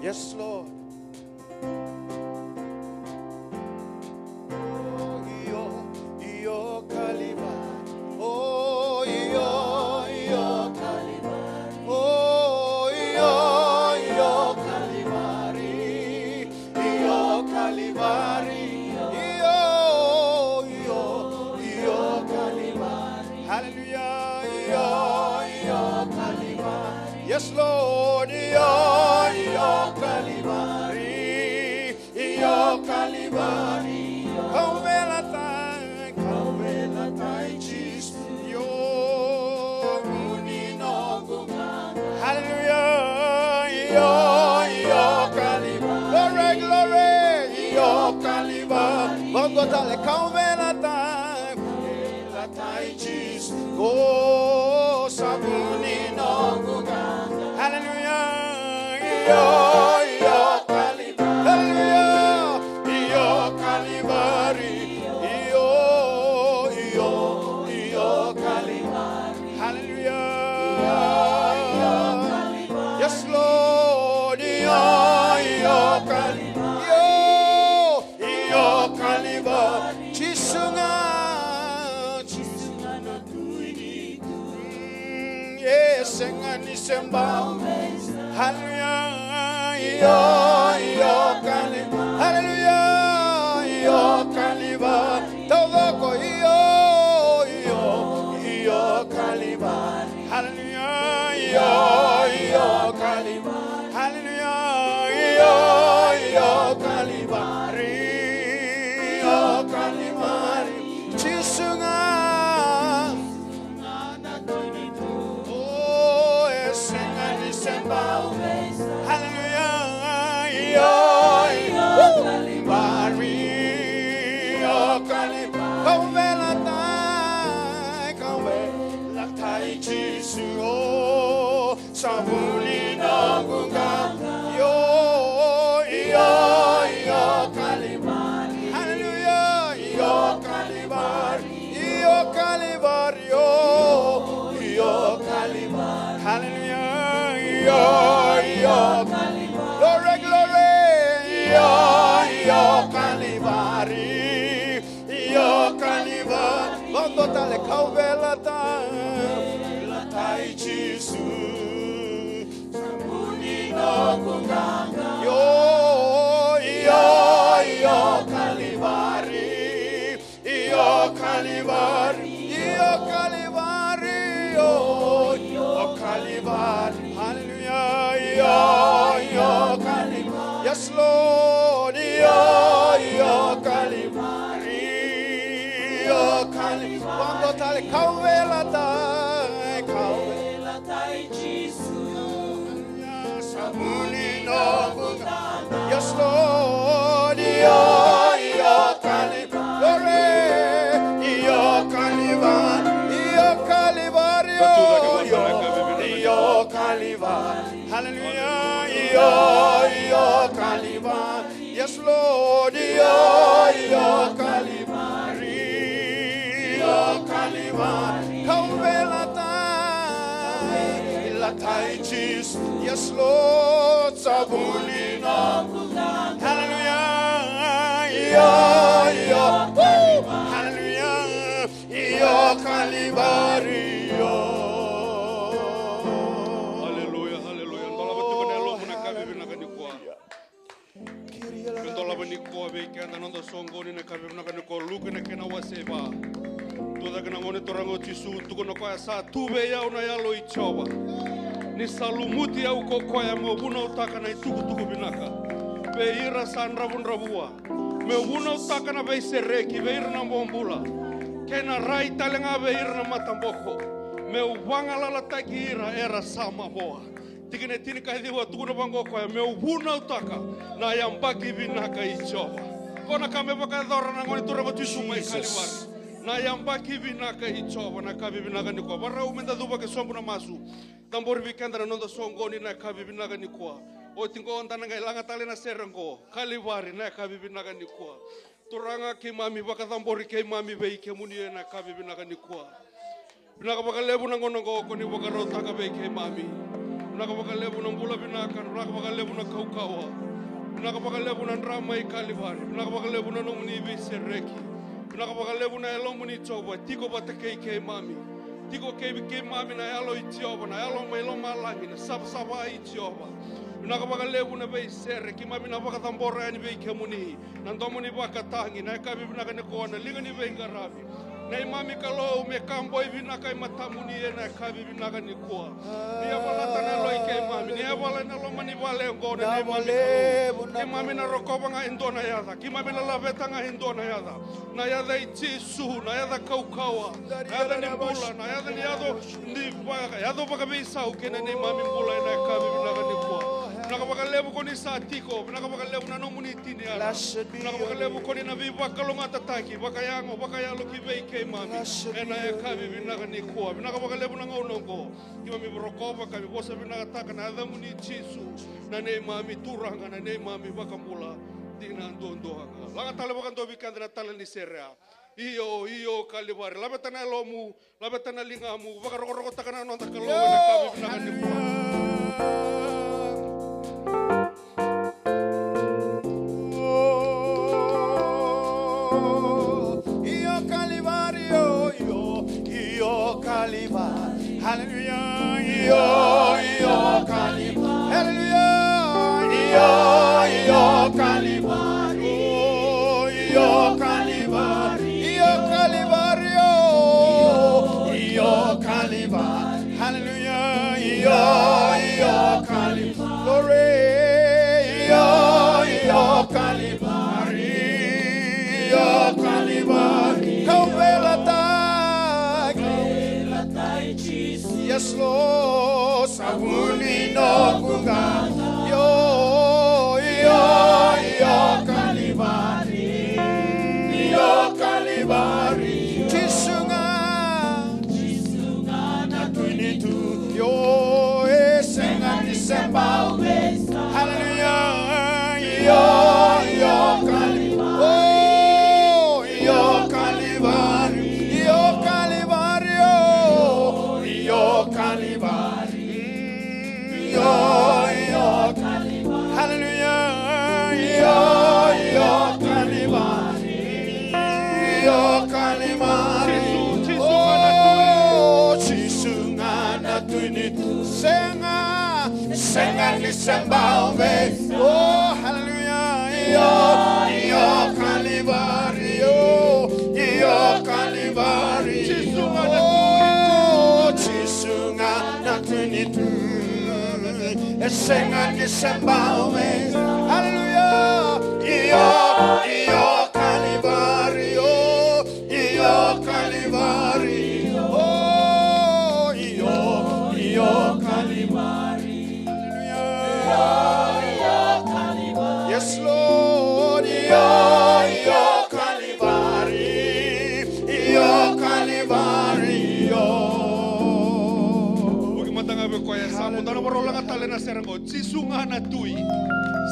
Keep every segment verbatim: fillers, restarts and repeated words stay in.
Yes, Lord. Oh, io, io Kalivari. Oh, io, io Kalivari. Oh, io, io Kalivari. Io Kalivari. Io, io, io Kalivari. Hallelujah. Io, io Kalivari. Yes, Lord. Io, io Kalivari. Io Kalivari. Kauveilatai, kauveilatai Jisu. Io, vuni noqu. Hallelujah. Io, io Kalivari. Glory, glory. Io Kalivari. Vaqo tale, kauveilatai. Kauveilatai Jisu. Ko sa vuni noqu. Hallelujah. Io, io Kalivari. Hallelujah. Io Kalivari. Io, io, io Kalivari. Hallelujah. Yes, Lord. Io, io Kalivari. Io, io Kalivari. Jisu ga, Jisu ga na Tui ni tui. Mm, e sega ni se bau. Hallelujah, io, io Kalivari. Hallelujah, io Kalivari. Taucoko, io, io, io Kalivari. Hallelujah, io, io Kalivari. Hallelujah, io, io Kalivari. Io Kalivari. Jisu ga. Oh, e sega ni se bau. Hallelujah. Io, io Kalivari. Io Kalivari. Kauveilatai, kauveilatai Jisu. Oh, sa vuni noqu qaqa. Io, io, io Kalivari. Hallelujah. Io Kalivari. Io Kalivari. Io, io Kalivari. Hallelujah. Io, io Kalivari. Glory, glory. Io, io Kalivari. Io Kalivari. Vaqo tale, kauveilatai. Kauveilatai Jisu. Sa vuni noqu qaqa. Io, io, io Kalivari. Io Kalivari. Io Kalivari. Io, io Kalivari. Hallelujah. Io, io Kalivari. Yes, Lord. Io, io Kalivari. Io Kalivari. Vaqo tale, kauveilatai, kauveilatai Jisu. Sa vuni noqu. Yes, Lord. Io, io Kalivari. Io Kalivari. Io Kalivari. Io, io Kalivari. Hallelujah. Io, io Kalivari. Yes, Lord. Io, io Kalivari. Io Kalivari. Kauveilatai. Kauveilatai Jisu. Yes, Lord. Sa vuni noqu. Hallelujah. Io, io. Woo. Hallelujah. Io Kalivari, io. Hallelujah, hallelujah. Dolava tiko na yalomu na yakavi vinaka nikua. Me dolava nikua vei keda na noda soqoni na yakavi vinaka nikua. Luke na kena wase va. Tucake na Gone Turaga o Jisu, tukuna o koya, sa tu vei au na Yalo i Jiova. Ni sa lumuti au ko koya meu vunautaka na itukutuku vinaka vei ira sa dravudravua. Meu vunautaka na veisereki vei ira na bobula, kei na rai tale ga vei ira na mataboko. Meu vagalalataki ira era sa mavoa. Tikina e tinikaciwa, tukuna vaqo o koya, meu vunautaka na yabaki vinaka i Jiova. Ko na ka me vakayacora na Gone Turaga o Jisu mai Kalivari. Na yabaki vinaka i Jiova, na yakavi vinaka nikua. Varau meda cuva ke sobu na masu. Cabori vei keda na noda soqoni na yakavi vinaka nikua. Oti qo da na qai laga tale na sere qo. Kalivari na yakavi vinaka nikua. Turaga, keimami vakacabori keimami vei kemuni ena yakavi vinaka nikua. Vinaka vakalevu na gauna qo ko ni vakarautaka vei keimami. Vinaka vakalevu na bula vinaka, vinaka vakalevu na kaukauwa. Vinaka vakalevu na dra mai Kalivari, vinaka vakalevu na nomuni veisereki. Vinaka vakalevu na Yalomuni Jiova, tiko vata kei keimami. Tiko kei keimami na Yalo i Jiova, na Yalo mai lomalagi, na savasava i Jiova. Vinaka vakalevu na veisere, keimami na vakacabora yani vei kemuni. Na domo ni vakatagi, na yakavi vinaka nikua, na liga ni veiqaravi. Neimami Kalou, me ka boi vinaka e matamuni ena yakavi vinaka nikua. Ni yavalata na yalo i keimami, ni yavala ena loma ni vale oqo na neimami Kalou. Keimami na rokova ga e dua na yaca, keimami na laveta ga e dua na yaca. Na yaca i Jisu, na yaca kaukauwa, na yaca ni bula, na yaca ni yaco ni vaka, yaco vakaveisau kei na neimami bula ena yakavi vinaka nikua. Vinaka vakalevu ko ni sa tiko, vinaka vakalevu na nomuni tiniana. Vinaka vakalevu ko ni na veivakalougatataki vakayago, vakayalo ki vei keimami ena yakavi vinaka nikua. Vinaka vakalevu na gauna oqo. Keimami rokova ka mi vosa vinakataka na yacamuni Jisu, na neimami Turaga, na neimami Vakabula dina duadua ga. Laga tale vakadua vei keda na tala ni sere ya. Io, io, Kalivari. Laveta na yalomu, laveta na ligamu, vakarokorokotaka na noda Kalou ena yakavi vinaka nikua. Io Kalivari, io, io, io Kalivari. Haleluya. Io, io Kalivari. Haleluya. Io, io Kalivari. Io, io Kalivari. Io Kalivari, io, io Kalivari. Haleluya. Io, io Kalivari. Glory. Io, io Kalivari. Io Kalivari. Kauvelataki. Yes, Lord. Sa vu ni noqu qaqa. Io, io, io Kalivari. Io Kalivari. Jisu ga. Jisu ga na Tui ni Tui. Io, e sega ni se bau veisau. Haleluya. Io, io Kalivari. Oh, io Kalivari. Io Kalivari. Oh, io Kalivari. Io, io Kalivari. Haleluya. Io, io Kalivari. Io Kalivari. Jisu, Jisu ga na Tui. Oh, Jisu ga na Tui ni Tui. Sega, sega ni se bau veisau. Oh, haleluya. Io, io Kalivari. Io, io Kalivari. Jisu ga na Tui. Oh, Jisu ga na Tui ni Tui. E sega ni se bau veisau. Haleluya. Io, io Kalivari. Io, io Kalivari. Oh, io, io Kalivari. Haleluya. Io, io Kalivari. Yes, Lord. Io, io Kalivari. Io Kalivari, io. Vuki mada ga vei koya e sa mudu. Eda na vakarau laga tale na sere qo. Jisu ga na Tui.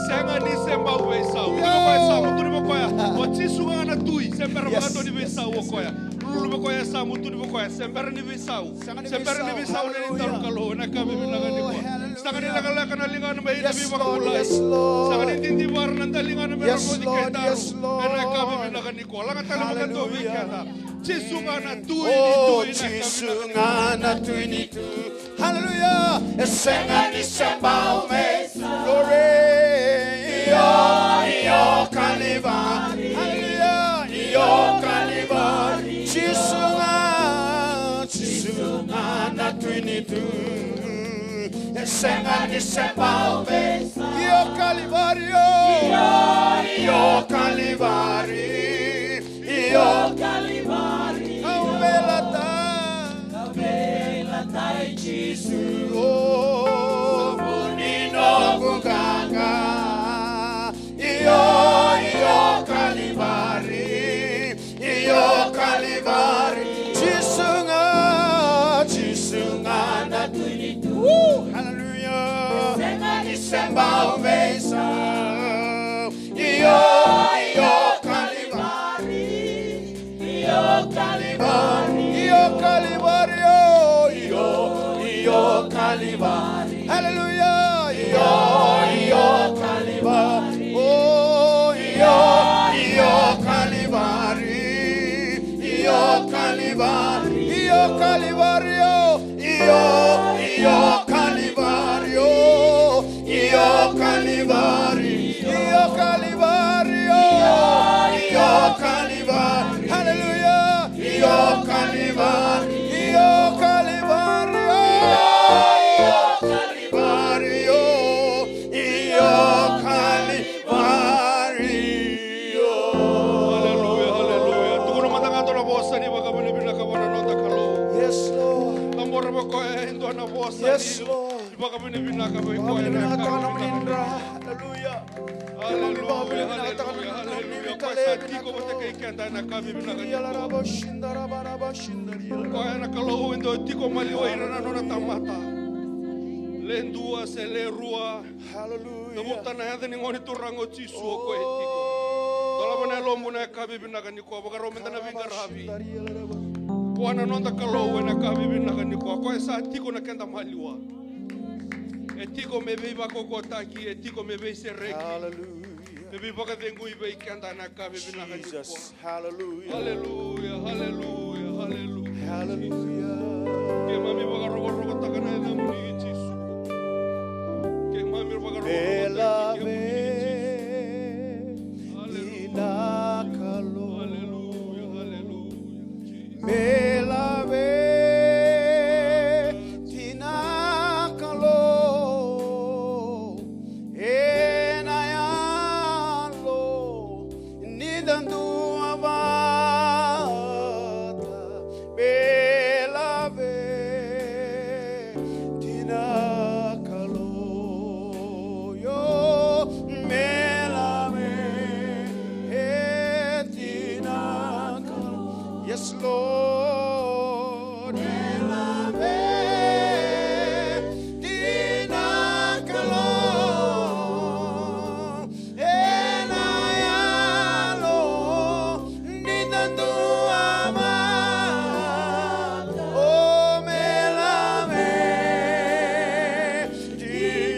Sega ni se bau veisau. Vuki vei koya e sa mudu, tukuna vei koya. O Jisu ga na Tui. Se bera vakadua ni veisau o koya. Lulu vei koya e sa mudu, tukuna vei koya. Se bera ni veisau. Se bera ni veisau na nodaru Kalou ena yakavi vinaka nikua. Sega ni lekaleka na ligana me ina veivakabulai. Sega ni didivara na daligana me rogoci kedaru ena yakavi vinaka nikua. Laga tale vakadua vei keda. Jisu ga na Tui ni Tui. Jisu ga na Tui ni Tui. Haleluya. E sega ni se bau veisau. Glory. Io, io Kalivari. Haleluya. Io Kalivari. Jisu ga. Jisu ga na Tui ni Tui. E sega ni se bau veisau. Io Kalivari, io. Io, io Kalivari. Io Kalivari. Kauvelataki. Kauvelataki Jisu. Oh, vu ni noqu qaqa. Io, io Kalivari. Io Kalivari. Jisu ga, Jisu ga na Tui ni Tui. Haleluya. Sega ni se bau veisau. Io, io Kalivari. Io Kalivari. Io Kalivari, oh, io, io Kalivari. Haleluya. Yes, Lord. Ni vakavinavinaka vei koya ena yakavi vinaka. Hallelujah. Hallelujah, hallelujah, hallelujah. Koya sa tiko vata kei keda ena yakavi vinaka nikua. Koya na Kalou e dau tiko maliwai ira na nona tamata. Le dua se le rua. Hallelujah. Cavuta na yaca ni Gone Turaga o Jisu, o koya e tiko. Dolava na yalomu na yakavi vinaka nikua, vakarau meda na veiqaravi. Koya na noda Kalou ena yakavi vinaka nikua, koya sa tiko na keda maliwa. E tiko me veivakaukauwataki, e tiko me veisereki. Hallelujah. Me veivakacegui vei keda ena yakavi vinaka nikua. Jesus. Hallelujah. Hallelujah, hallelujah, hallelujah. Hallelujah. Keimami vakarokorokotaka na yacamuni Jisu. Keimami vakarokorokotaka na yacamuni Jisu. Hallelujah. Hallelujah, hallelujah, Jesus. Ena yalo ni da dua vata, me laveti na Kalou, io, me laveti na Kalou. Yes, Lord. Me laveti na Kalou. Ena yalo ni da dua vata, o me laveti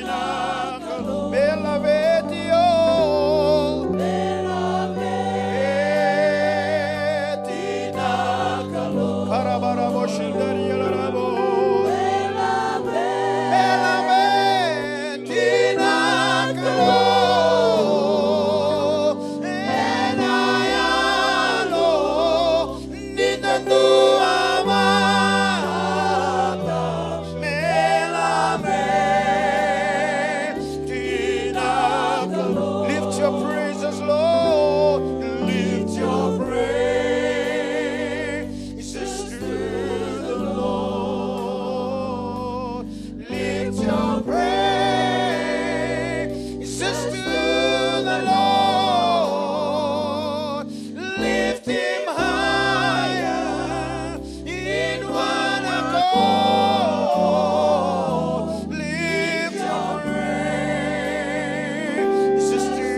na Kalou. Me laveti, o me laveti na Kalou. Karabarabo shindari yalarabo. Me laveti na Kalou, ena yalo ni da dua vata, me laveti na Kalou. Lift your praises, Lord. Lift your praise. Praises to the Lord. Lift your praises to the Lord. Lift him higher in one accord. Lift your praises to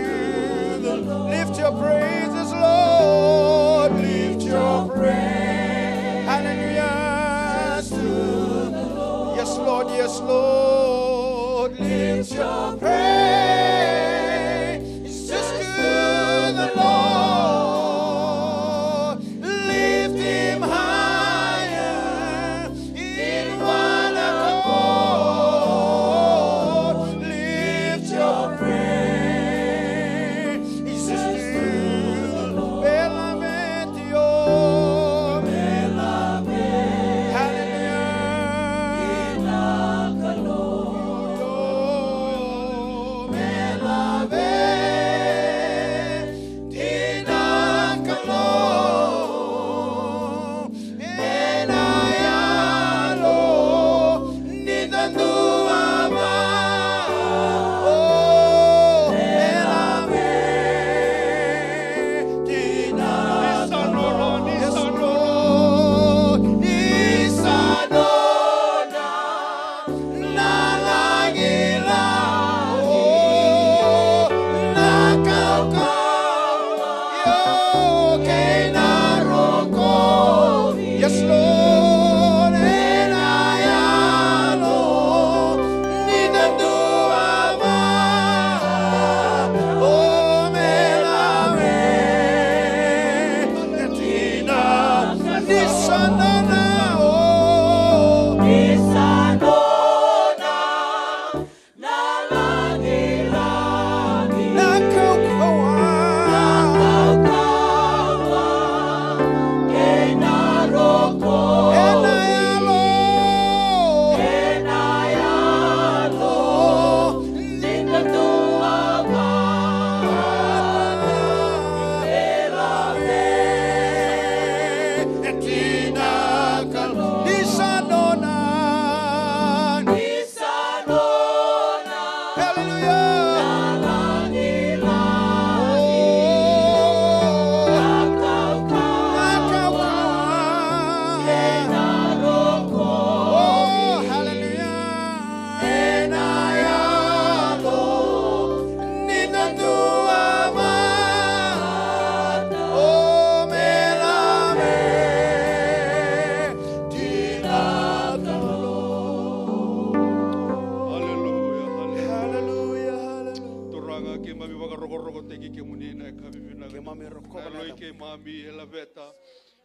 Keimami vakarokorokotaki kemuni na yakavi vinaka. Keimami rokova na yacamuni. Na yaloi keimami e laveta.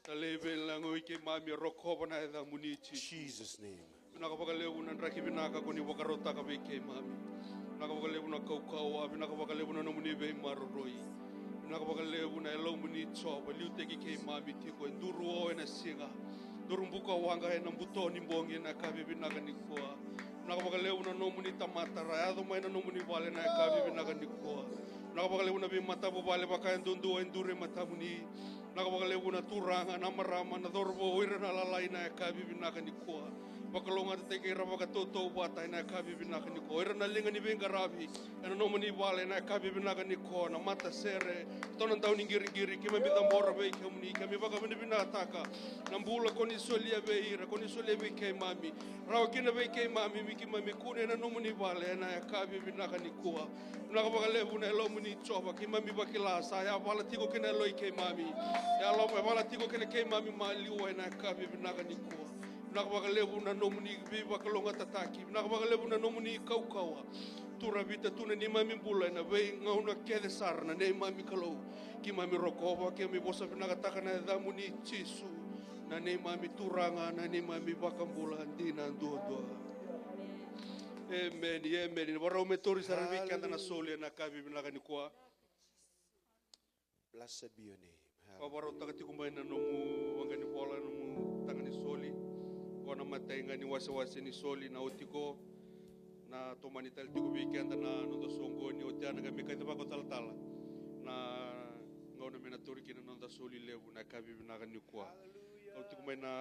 Na levu ni lagoi keimami e rokova na yacamuni, Jisu. Jesus' name. Vinaka vakalevu na draki vinaka ko ni vakarautaka vei keimami. Vinaka vakalevu na kaukauwa, vinaka vakalevu na nomuni veimaroroi. Vinaka vakalevu na Yalomuni Jiova, liutaki keimami tiko e duru o ena siga, duru buka waqa ena buto ni bogi ena yakavi vinaka nikua. Vinaka vakalevu na nomuni tamata ra yaco mai na nomuni vale ena yakavi vinaka nikua. Vinaka vakalevu na veimatavuvale vaka e duadua e duri e matamuni. Vinaka vakalevu na turaga, na marama, na cauravou, o ira na lalai ena yakavi vinaka nikua. Vakalougatataki ira vakatautauvata ena yakavi vinaka nikua. O ira na liga ni veiqaravi ena nomuni vale ena yakavi vinaka nikua, na matasere, ratou na dauniqiriqiri, keimami cabora vei kemuni, keimami vakavinavinakataka na bula ko ni solia vei ira, ko ni solia vei keimami. Rawa kina vei keimami me keimami kune ena nomuni vale ena yakavi vinaka nikua. Vinaka vakalevu na Yalomuni Jiova, keimami vakila sa yavala tiko kina yaloi keimami. Yalo, yavala tiko kina keimami maliwa ena yakavi vinaka nikua. Vinaka vakalevu na nomuni veivakalougatataki, vinaka vakalevu na nomuni kaukauwa. Turavita tu na neimami bula ena veigauna kece sara na neimami Kalou. Keimami rokova, keimami vosa vinakataka na yacamuni Jisu, na neimami Turaga, na neimami Vakabula dina duadua. Emeni, emeni. Vakarau me tauri sara vei keda na soli ena yakavi vinaka nikua. Blessed be your name. Hallelujah. Vakarautaka tiko mai na nomu waqa ni vola, nomu taga ni soli. Ko na imatai ga ni wasewase ni soli na oti ko. Na tomani tale tiko vei keda na noda soqoni, oti ya na qai me kacivaka o talatala na gauna me na tauri kina na noda soli levu na yakavi vinaka nikua. Hallelujah. Kau tiko mai na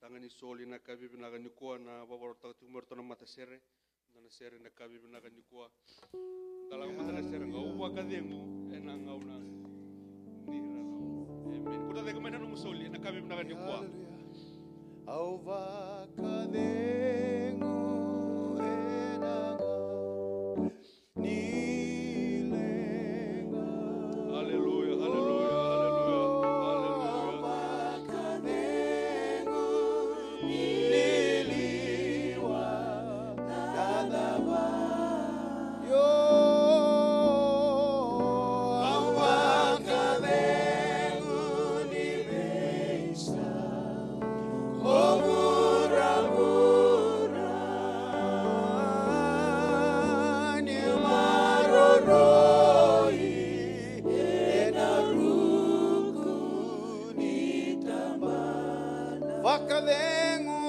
taga ni soli na yakavi vinaka nikua, na vakarautaka tiko mai o ratou na matasere. Da na sere na yakavi vinaka nikua. Da lako mada na sere ga, au vakacegu ena gauna ni rarawa. Emeni. Kua ni caka mai na nomu soli ena yakavi vinaka nikua. Hallelujah. Au vakacegu ena gauna ni leqa. Hallelujah, hallelujah, hallelujah, hallelujah. Au vakacegu ni liwa na cava. Io. Au vakacegu ni veisau ko vuravura. Niu maroroi ena ruku ni tabana. Vakacegu,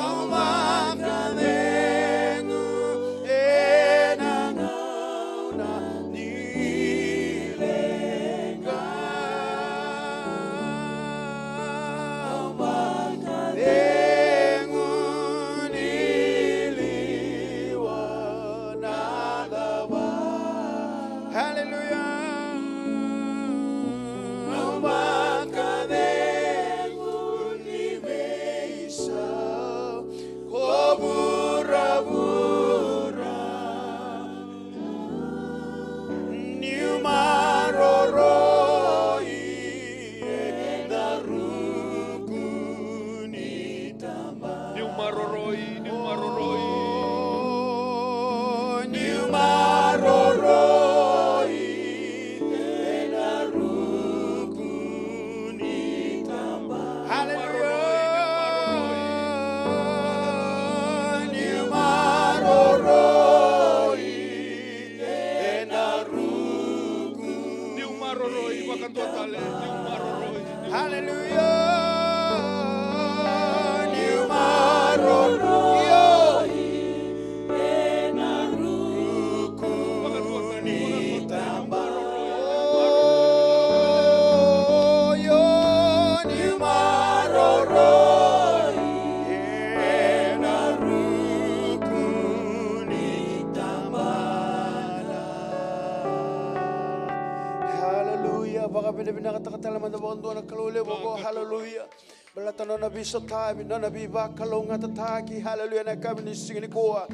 au vakacegu ena gauna ni leqa. Au vakacegu ni liwa na cava. Hallelujah. Au vakacegu ni veisau ko vuravura. Niu maroroi ena ruku ni tabana. Niu maroroi, niu maroroi. Oh, niu maroroi ena ruku ni tabana. Hallelujah. Niu maroroi ena ruku. Niu maroroi, vakadua tale, niu maroroi. Hallelujah. Niu maroroi ena ruku ni tabana. Io, niu maroroi ena ruku ni tabana. Hallelujah. Vakavinavinakataka tale mada vakadua na Kalou levu oqo. Hallelujah. Baleta na nona veisotavi, na nona veivakalougatataki. Hallelujah. Na yakavi ni siga nikua.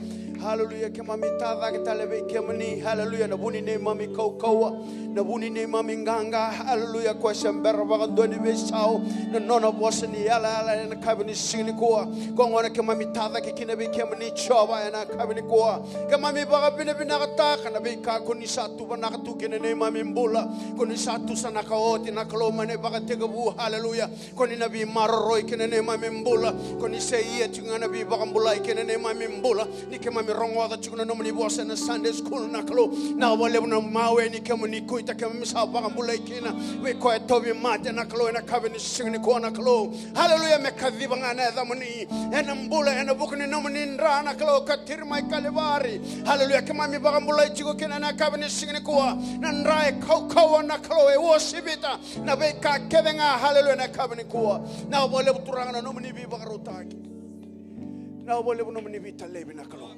Haleluya, keimami tacake tale vei kemuni. Haleluya, na vu ni neimami kaukauwa, na vu ni neimami qaqa. Haleluya, koya se bera vakadua ni veisau. Na nona vosa ni yalayala ena yakavi ni siga nikua. Koya gona keimami tacake kina vei kemuni Jiova ena yakavi nikua. Keimami vakavinavinakataka na veika ko ni sa tuvanaka tu kina neimami bula. Ko ni sa tusanaka oti na Kalou mai na ivakatekivu. Haleluya. Ko ni na veimaroroi kina neimami bula. Ko ni sa ia tiko ga na veivakabulai kina neimami bula. Ni keimami rogoca tiko na nomuni vosa ena Sunday school na Kalou. Na vakalevu na mawe ni kemuni kuita keimami sa vakabulai kina. Vei koya e tauvimate na Kalou ena yakavi ni siga nikua na Kalou. Haleluya, me kaciva ga na yacamuni ena bula ena vuku ni nomuni dra na Kalou ka tiri mai Kalivari. Haleluya, keimami vakabulai tiko kina ena yakavi ni siga nikua. Na dra e kaukauwa na Kalou e uasivita na veika kece ga. Haleluya, na yakavi nikua. Na vakalevu Turaga na nomuni veivakarautaki. Na vakalevu nomuni veitalevi na Kalou.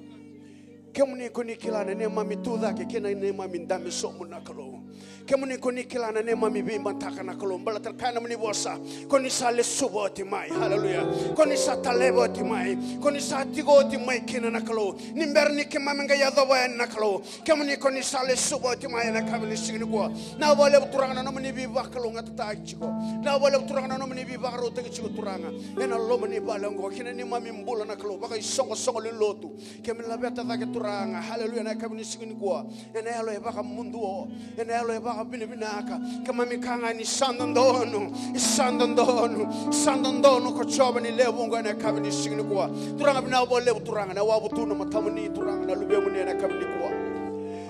Kemuni ko ni kila na neimami tucake kei na neimami dabe sobu na Kalou. Kemuni ko ni kila na neimami veimataka na Kalou. Baleta na kaya na nomuni vosa, ko ni sa lesuva oti mai. Haleluya. Ko ni sa taleva oti mai. Ko ni sa tiko oti mai kina na Kalou. Ni bera ni keimami qai yacova yani na Kalou. Kemuni ko ni sa lesuva oti mai ena yakavi ni siga nikua. Na vakalevu Turaga na nomuni veivakalougatataki tiko. Na vakalevu Turaga na nomuni veivakarautaki tiko Turaga. Ena loma ni vale oqo kei na neimami bula na Kalou. Vakaisoqosoqo ni lotu. Keimami laveta cake Turaga. Haleluya, na yakavi ni siga nikua. Ena yalo e vakamuduo. Ena yalo e vakavinavinaka. Keimami kaya ga ni sa dodonu. Sa dodonu. Sa dodonu ko Jiova ni lewe vuqa ena yakavi ni siga nikua. Turaga vinaka vakalevu Turaga. Na wavu tu na matamuni Turaga. Na luvemuni ena yakavi nikua.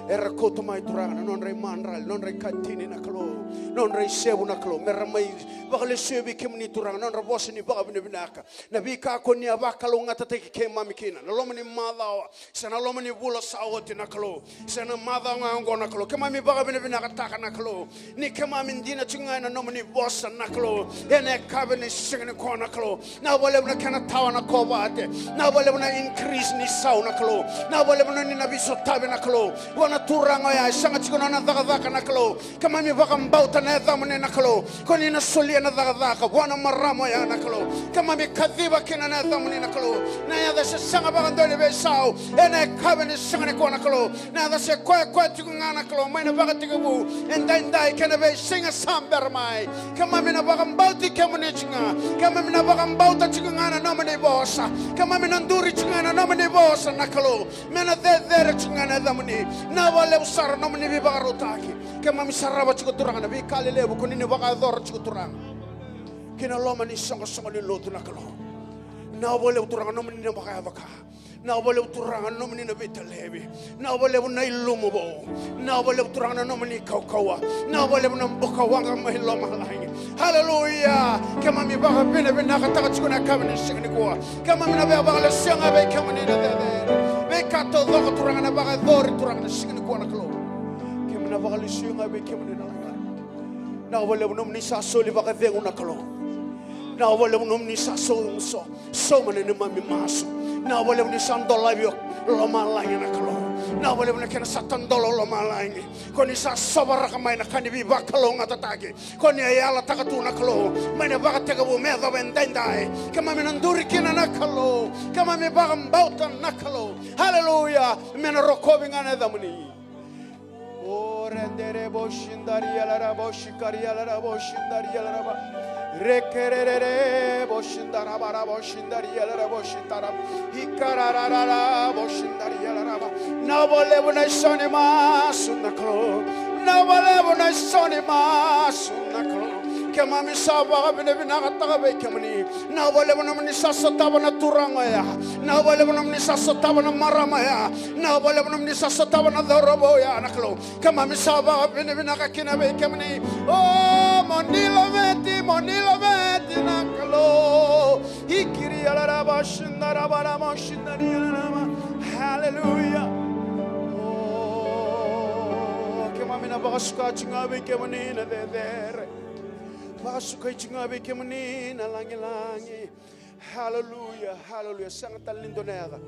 Era kauta mai Turaga. Na nodra imadrali. Nodra ikatini na Kalou. Nodra isevu na Kalou. Mera mai vakalesuya vei kemuni Turaga. Nodra vosa ni vakavinavinaka. Na veika ko ni a vakalougatataki keimami kina na loma ni macawa, se na loma ni vula sa oti na Kalou, se na macawa ga oqo na Kalou, keimami vakavinavinakataka na Kalou. Ni keimami dina tiko ga ena nomuni vosa na Kalou, ena yakavi ni siga nikua na Kalou. Na vakalevu na kena tawa na kovate, na vakalevu na increase ni sau na Kalou, na vakalevu na ni na veisotavi na Kalou. Vua na turaga oya e sega tiko na nona cakacaka na Kalou. Keimami vakabauta na yacamuni na Kalou. Ko ni na solia na cakacaka vua na marama oya na Kalou. Keimami kaciva kina na yacamuni na Kalou. Na yaca se sega vakadua ni veisau. Ena yakavi ni siga nikua na Kalou. Na yaca se koyakoya tiko ga na Kalou. Mai na vakatekivu. Edaidai kei na veisiga sa bera mai. Keimami na vakabauti kemuni tiko ga. Keimami na vakabauta tiko ga na nomuni vosa. Keimami na duri tiko ga na nomuni vosa na Kalou. Me na cecere tiko ga na yacamuni. Na vakalevu sara nomuni veivakarautaki. Keimami sarava tiko Turaga na veika lelevu ko ni na vakayacora tiko Turaga. Kei na loma ni soqosoqo ni lotu na Kalou. Na vakalevu Turaga nomuni na vakayaco ka. Na vakalevu Turaga nomuni na veitalevi. Na vakalevu na ilumu vou. Na vakalevu Turaga na nomuni kaukauwa. Na vakalevu na buka waqa mai lomalagi. Haleluya. Keimami vakavinavinakataka tiko na yakavi ni siga nikua. Keimami na via vakalesuya ga vei kemuni na cecere. Veika taucoko Turaga na vakayacori Turaga na siga nikua na Kalou. Keimami na vakalesuya ga vei kemuni na lagilagi. Na vakalevu nomuni sa soli vakacegu na Kalou. Na vakalevu nomuni sa soli so. Sauma na neimami masu. Na vakalevu ni sa dolavi o lomalagi na Kalou. Na vakalevu na kena sa tadola o lomalagi. Ko ni sa sovaraka mai na ka ni veivakalougatataki. Ko ni a yalataka tu na Kalou. Mai na vakatekivu me yacova edaidai. Keimami na duri kina na Kalou. Keimami vakabauta na Kalou. Haleluya. Me na rokovi ga na yacamuni. O rendere bo shindari alara bo shikari alara bo shindari alara ba. Rekerere bo shindara bara bo shindari alara bo shitara. Ikararara bo shindari alara ba. Na vakalevu na isau ni masu na Kalou. Na vakalevu na isau ni masu na Kalou. Keimami sa vakavinavinakataka vei kemuni. Na vakalevu nomuni sa sotava na turaga oya. Na vakalevu nomuni sa sotava na marama oya. Na vakalevu nomuni sa sotava na cauravou oya na Kalou. Keimami sa vakavinavinaka kina vei kemuni. O mo ni laveti, mo ni laveti na Kalou. Ikiri alaraba shindaraba ramo shindari alaraba. Haleluya. O keimami na vakasuka tiko ga vei kemuni na cecere. Vakasuka tiko ga vei kemuni na lagilagi. Haleluya, haleluya. Sega tale ni dua na yaca.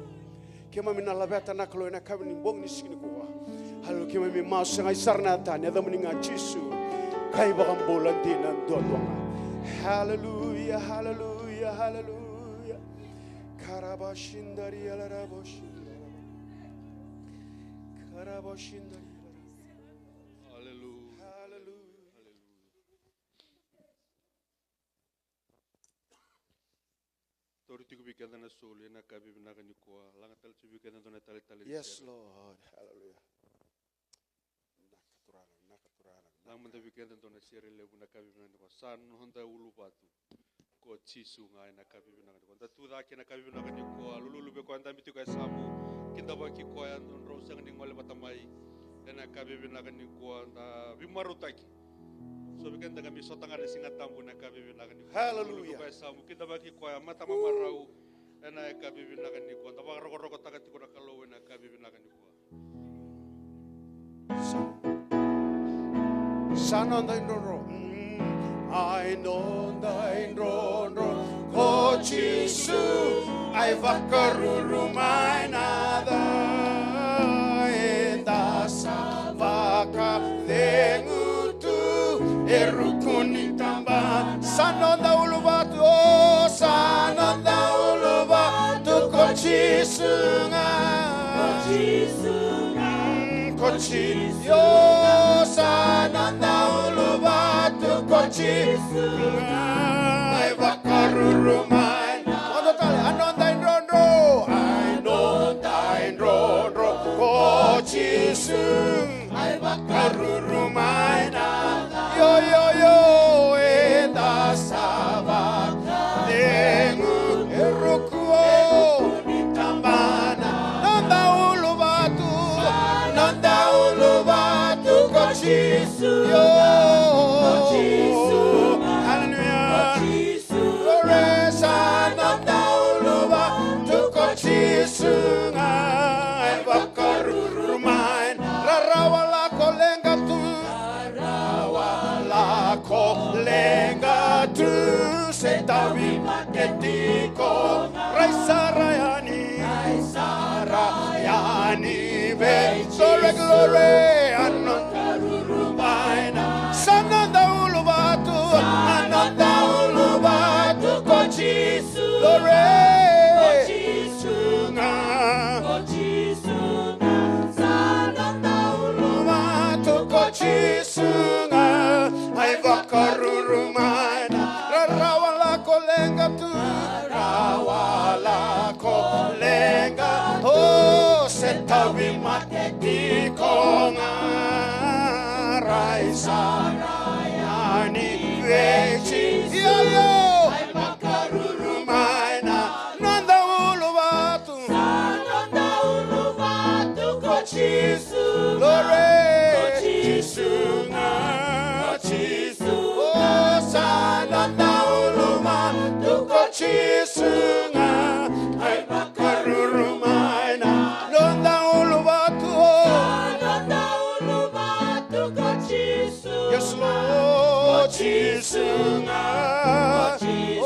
Keimami na laveta na Kalou ena yakavi ni bogi ni siga nikua. Haleluya, keimami masu sega i sara na yaca tani, yacamuni ga Jisu. Ka iVakabula dina duadua ga. Haleluya, haleluya, haleluya. Karabashindari alarabashindari. Hallelujah. Hallelujah. Tauri tiko vei keda na soli ena yakavi vinaka nikua. Laga tale tiko vei keda dua na taleitale ni sere. Yes, Lord. Hallelujah. Vinaka Turaga, vinaka Turaga, vinaka. Laga mada vei keda dua na sere levu ena yakavi vinaka nikua. Sa noda uluvatu ko Jisu ga ena yakavi vinaka nikua. Da tu cake ena yakavi vinaka nikua. Lululu vei koya dabe tiko e yasamu. Kidavaki koya, drodro, sega ni gole vata mai. Ena yakavi vinaka nikua da veimarautaki. So vei keda ga me sota ga na Siga Tabu ena yakavi vinaka nikua. Hallelujah. Lululu vei koya e yasamu, kidavaki koya, mata mamarau. Ena yakavi vinaka nikua da vakarokorokotaka tiko na Kalou ena yakavi vinaka nikua. Sa noda idrodro. Mm, ai noda idrodro ko Jisu, ai vakaruru mai na ca, eda sa vakacegu tu e ruku ni tabana. Sa noda uluvatu, o, sa noda uluvatu ko Jisu ga. Ko Jisu ga. Mm, ko Jisu. Io, sa noda uluvatu ko Jisu ga. Ai vakaruru mai. Dua tale, a noda idrodro. Ai noda idrodro ko Jisu. Ai vakaruru mai na ca. Io, io, io, eda sa vakacegu e ruku ni tabana. Noda uluvatu, noda uluvatu ko Jisu. Io. Ko Jisu. Hallelujah. Ko Jisu. Glory, sa noda uluvatu ko Jisu ga. Ai vakaruru mai na, rarawa lako leqa tu. Rarawa lako leqa tu, se tauvimate tiko. Rai sara yani. Rai sara yani vei. Glory, glory, a noda uluvatu. Sa noda uluvatu. A noda uluvatu ko Jisu. Glory. Ko Jisu ga. Ko Jisu ga. Sa noda uluvatu ko Jisu ga. Ai vakaruru mai na, rarawa lako leqa tu. Rarawa lako leqa tu, se tauvimate tiko ga. Rai sara yani vei Jisu. Io, io. Ai vakaruru mai na noda uluvatu. Sa noda uluvatu ko Jisu. Glory. Ko Jisu ga. Ko Jisu ga. O, sa noda uluvatu ko Jisu ga. Ai vakaruru mai na noda uluvatu. Sa noda uluvatu ko Jisu. Yes, Lord. Ko Jisu ga. Ko Jisu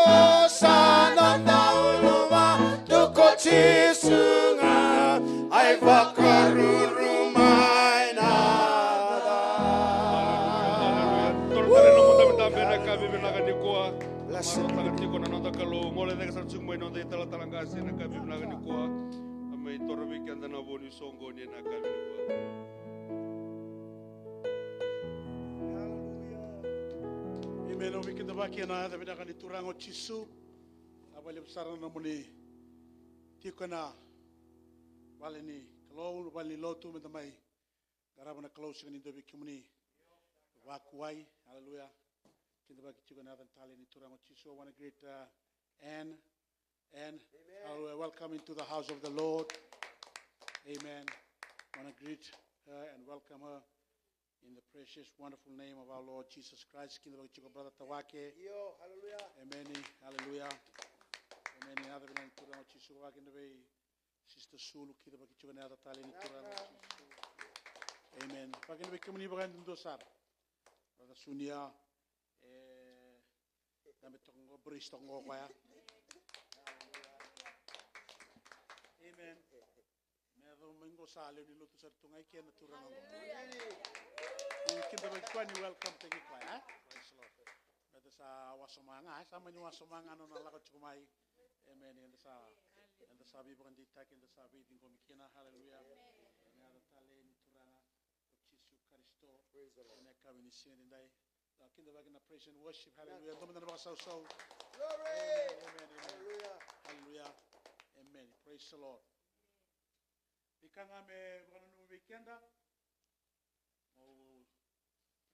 ga. O, sa noda uluvatu ko Jisu ga. Ai vakaruru mai na. Hallelujah. Toro tale na noda dabedabe ena yakavi vinaka nikua. Blessed. Marautaka tiko na noda Kalou. Gole cake sara tiko mai na noda italatala qase ena yakavi vinaka nikua. A mai toro vei keda na vo ni soqoni ena yakavi nikua. Hallelujah. Amen. Au veikidavaki ena yaca vinaka ni Turaga o Jisu. Vinaka vakalevu sara na nomuni tiko ena vale ni Kalou, vale ni lotu, meda mai qarava na Kalou, sega ni dua vei kemuni vakuwai. Hallelujah. Kidavaki tiko ena yaca talei ni Turaga o Jisu. I wanna greet, uh, Anne. Anne, hallelujah. Welcome into the house of the Lord. Amen. Wanna greet her and welcome her in the precious, wonderful name of our Lord Jesus Christ. Kidavaki tiko brother Tawake. Io, hallelujah. Amen. Hallelujah. Amen. Yaca vinaka ni Turaga o Jisu, vaka kina vei Sister Sulu, kidavaki tiko ena yaca talei ni Turaga o Jisu. Amen. Vaka kina vei kemuni vakayadudua sara. Brother Sunia, e, dabe toka qo, brace toka qo o koya. Amen. Me yaco mai qo sa lewe ni lotu sara tu ga i ke na turaga qo. Ni kidavaki koya, ni welcome taki koya, e? Praise the Lord. Meda sa wasoma ga, e? Sa mani wasoma ga na nona lako tiko mai. Amen. Eda sa, eda sa veivakadeitaki, eda sa veiciqomi kina. Hallelujah. Ena yaca Praise the Lord. Ena yakavi ni siga edaidai, da kidavaki na praise and worship. Hallelujah. Dua mada na vakasausau. Glory. Amen, amen, amen. Hallelujah. Hallelujah. Amen. Praise the Lord. Veika ga me vakananumi vei keda. Au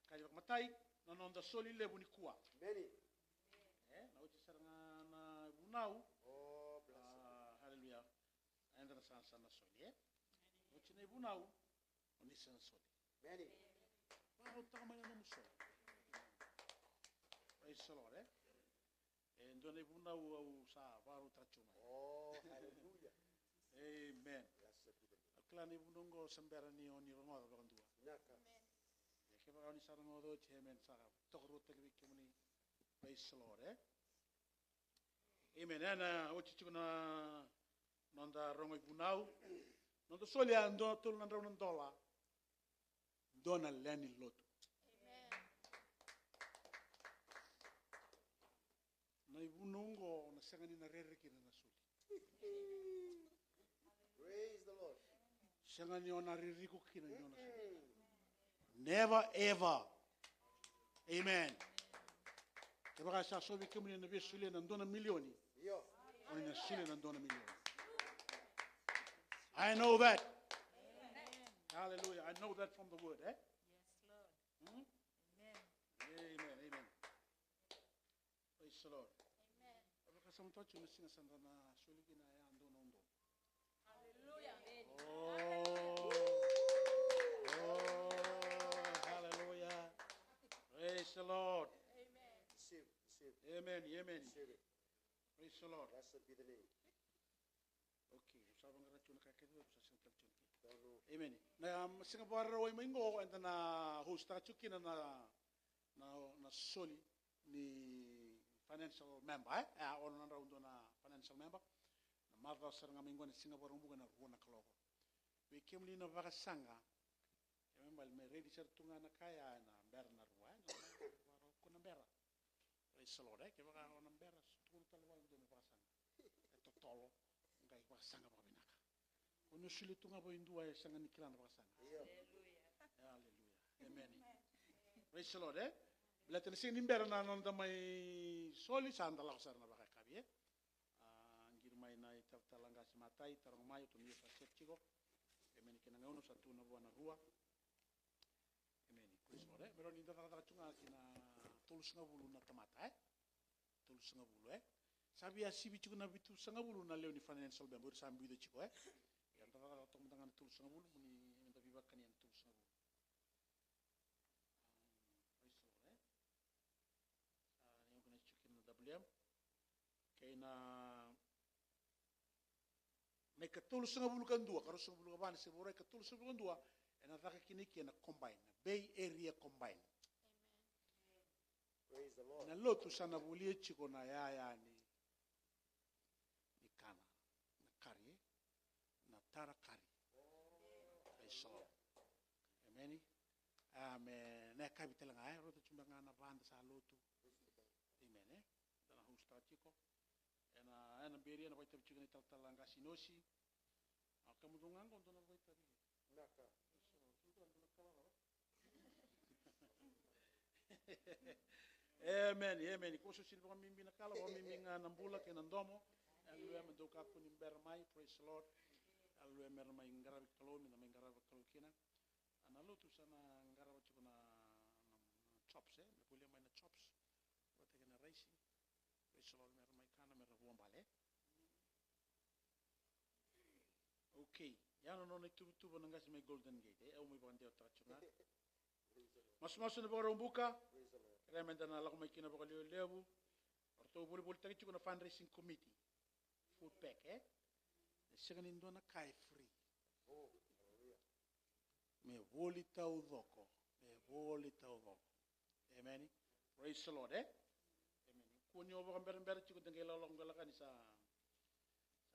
kaya vakamatai na noda soli levu nikua. Amen. E, na oti sara ga na vunau. Oh, blessed. Ah, hallelujah. Eda na sa, sa na soli, e? Oti na ivunau, o ni sa na soli. Amen. Vakarautaka mai na nomu soli. Praise the Lord, e? E dua na ivunau au sa vakarautaka tiko mai. Oh, hallelujah. Amen. Blessed be the name. Au kila na ivunau oqo sa bera ni o ni rogoca vakadua. Vinaka. Ia kevaka o ni sa rogoca oti, amen, sa tokaruataki vei kemuni. Praise the Lord, e? Amen. Ena oti tiko na noda rogo ivunau. Noda soli a dua tolu na drau na dola. Dua na lewe ni lotu. Amen. Na ivunau oqo na sega ni na rere kina na soli. Praise the Lord. Sega ni o na ririko kina ni o na soli. Mm-mm. Never ever. Amen. Kevaka sa so vei kemuni na via solia na dua na milioni. Io. O ni na solia na dua na milioni. I know that. Hallelujah. I know that from the word, e? Yes, Lord. Hmm? Amen. Amen, amen. Praise the Lord. Amen. Au vakasama toka tiko na siga sa da na soli kina ya dua na udolu. Hallelujah. Oh. Oh, hallelujah. Praise the Lord. Amen. Receive, receive. Amen, amen. Receive it. Praise the Lord. Blessed be the name. Okay, au sa vaqara tiko na ka kece, au sa sega tale tiko na kece. Amen. Na, um, siga Vakarauwai mai qo, eda na host-taka tiko kina na, na, na soli ni financial member, e? E, ono na drau dua na financial member. Na macawa sara ga mai qo na siga Vakaraubuka ena rua na kaloko. Vei kemuni na vakasaqa, kena ibalebale me ready sara tu ga na ka ya ena bera na rua, e? Na, na, na, ko na bera. Praise the Lord, e? Kevaka o na bera, tukuna tale vua e dua me vakasaqa. E totolo, qai vakasaqa vakavinaka. Ko ni solia tu ga vua e dua e sega ni kila na vakasaqa. Io. Hallelujah. Amen. Praise the Lord, e? Baleta na siga ni bera na noda mai soli, sa da lako sara na vakayakavi, e? A, qiri mai na italatala qase matai, taroga mai, o tou ni sa set tiko. Amen, kei na gauna sa tukuna vua na rua. Amen. Praise the Lord, e? Me rawa ni da cakacaka tu ga ki na tolusagavulu na tamata, e? Tolusagavulu, e? Sa via sivi tiko na vitusagavulu na lewe ni financial member, o ira sa biuta tiko, e? Ia da cakacaka toka mada ga na tolusagavulu, mo ni, me da veiwekani ena tolusagavulu. Praise the Lord, e? Sa ni organize tiko kina na W M. Kei na, na ikatolusagavulu ka dua, ka ruasagavulu ka va na Sevura, ikatolusagavulu ka dua, ena caka kina i ke na combine, na Bay Area Combine. Praise the Lord. Na lotu sa na volia tiko na yaya ni, ni kana, na kari, e? Na tara kari. Praise the Lord. Amen. A, me na yakavi tale ga, e? Rauta tiko beka ga na va da sa lotu. Amen, e? Da na host-taka tiko. Ena, ena beri ena vakaitavi tiko na italatala qase Inosi. A, kemudou ga qo dou na vakaitavi. Vinaka. Amen, amen. Ko sa sini vakabibi na kala, vakabibi ga na bula kei na domo. Hallelujah, me dou kakua ni bera mai, praise the Lord. Hallelujah, me ra mai qaravi Kalou, me da mai qarava Kalou kina. A, na lotu sa na qarava tiko na, na, na chops, e? Me volia mai na chops. Vata kei na raisi. Praise the Lord, me ra mai kana, me ra vuabale. Okay. Ia na nona ituvatuva na qase mai Golden Gate, e? Au mai vakadewataka tiko ga. Masumasu na Vakaraubuka. Praise the Lord. Kerea me da na lako mai kina vakalevulevu. O ratou volivolitaki tiko na fundraising committee. Food pack, e? E sega ni dua na ka e free. Oh, hallelujah. Me voli taucoko, me voli taucoko. Amen. Praise the Lord, e? Amen. Kua ni o vakaberabera tiko de qai lakolako qai lako yani sa,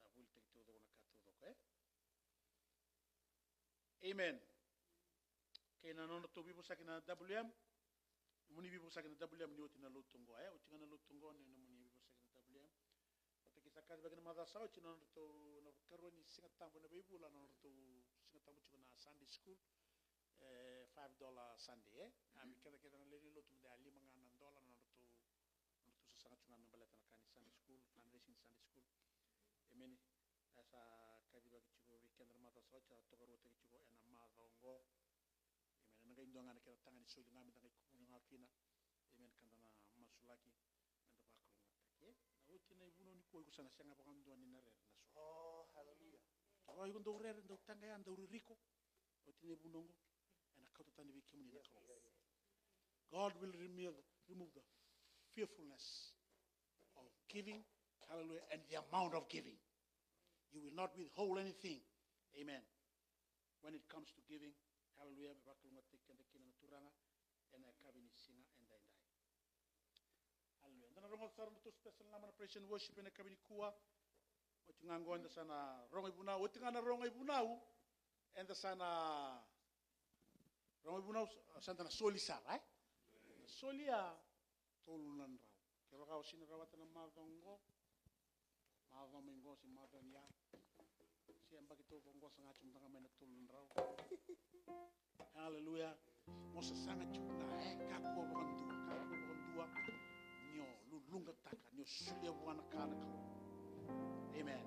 sa volitaki taucoko na ka taucoko, e? Amen. Kei na nodratou veivosaki na W M. Nomuni veivosaki na W M ni oti na lotu oqo, e? Oti ga na lotu oqo, ni nomuni veivosaki na W M. Vata kei sa kacivaki na macawa sa oti na nodratou, na ikarua ni Siga Tabu ena veivula, na nodratou Siga Tabu tiko na Sunday school. E, five dollar Sunday, e? A, vei keda, keda na lewe ni lotu, me da lima ga na dola na nodratou, nodratou sasaga tu ga me baleta na ka ni Sunday school, fundraising Sunday school. Emeni. E sa kacivaki tiko vei keda na macawa sa oti, sa tokaruataki tiko ena macawa oqo. Emeni. Ena qai dua ga na kena taga ni soli ga me da qai kukuni ga kina. Emeni. Ka da na masulaki, me da vakalougatataki. E? Na oti na ivunau nikua, iko sa na sega vakadua ni na rere na soli. Oh, hallelujah. Kevaka iko dau rere, dau taqaya, dau ririko, oti na ivunau oqo, ena kauta tani vei kemuni na Kalou. God will remove, remove the fearfulness of giving, hallelujah, and the amount of giving. You will not withhold anything. Amen. When it comes to giving, hallelujah, me vakalougatataki keda kina na Turaga ena yakavi ni siga edaidai. Hallelujah. Eda na rogoca sara na nodratou special number na praise and worship ena yakavi nikua. Oti ga oqo eda sa na rogo ivunau, oti ga na rogo ivunau, eda sa na rogo ivunau, sa da na soli sara, e? Na solia tolu na drau. Kevaka o sega ni rawata na macawa oqo, macawa mai oqo se macawa ni ya, se yabaki taucoko oqo, saga tiko mada ga mai na tolu na drau. Haleluya. Mo sasaga tiko ga, e, kakua vakadua, kakua vakadua ni o luluqataka, ni o solia vua na ka na Kalou. Amen.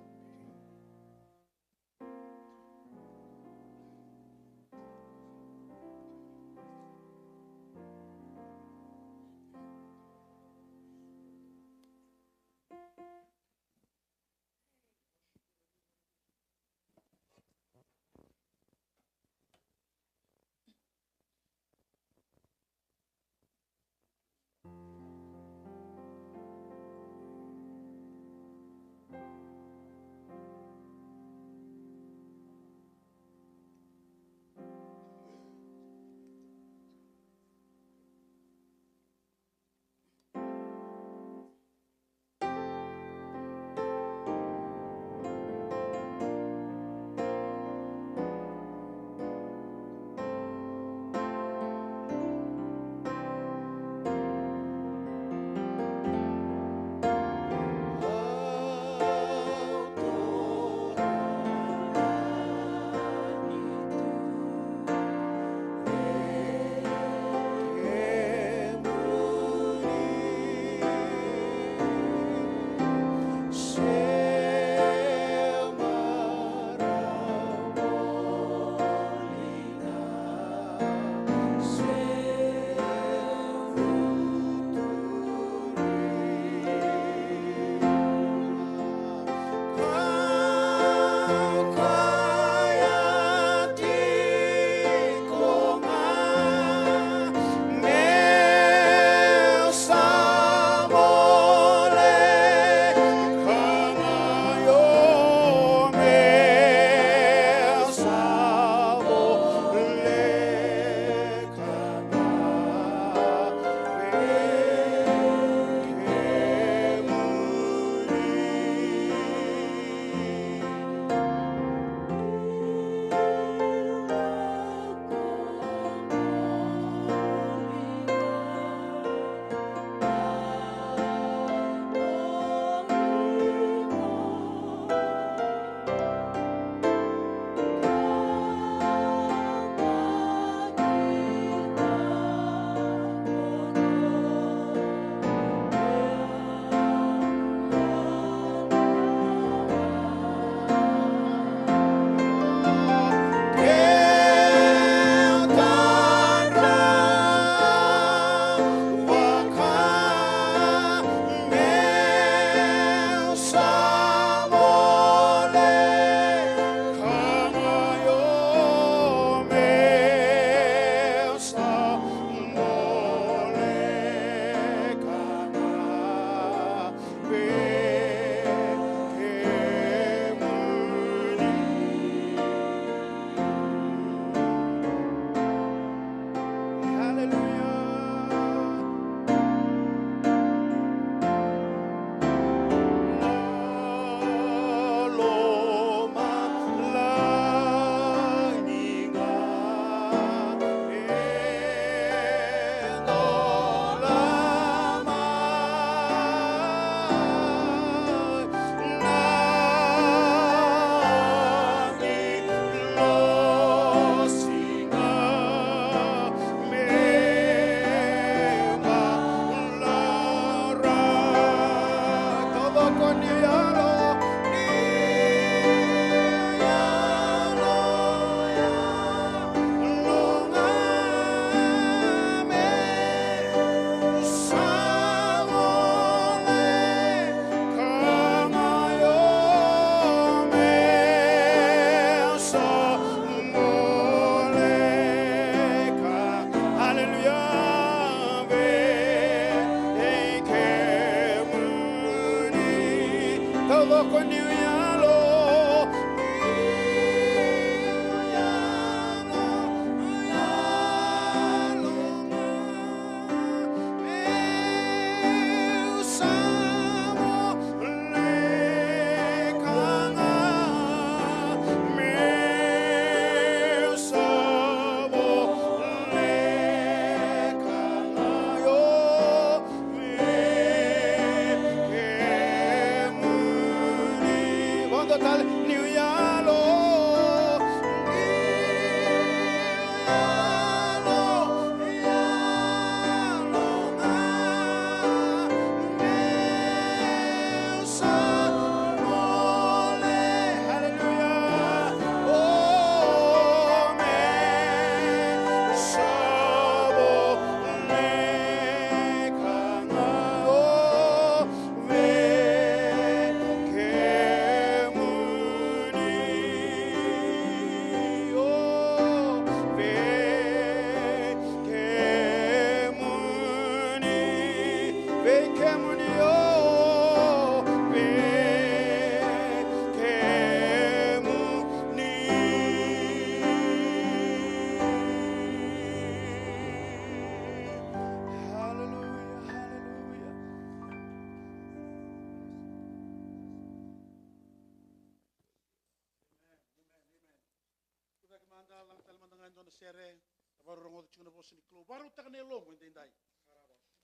Dua na sere, da vakarorogo tiko na vosa ni Kalou. Vakarautaka na yalomu edaidai.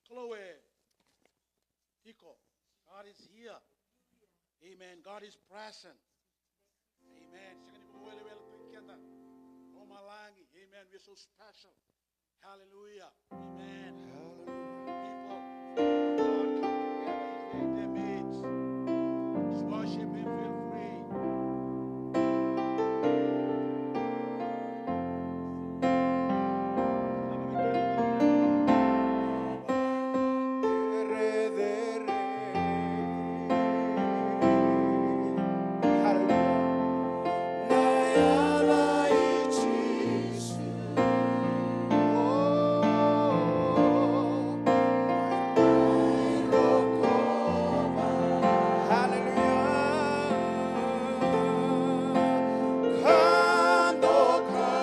Kalou e tiko. God is here. Amen. God is present. Amen. Sega ni vakaweleweletaki keda. Lomalagi. Amen. We are so special. Hallelujah. Amen. Hallelujah. People, God come together in their midst. Just worship Him, feel free. Hallelujah. Na yaca i Jisu. Oh, mai rokova. Hallelujah. Ka doka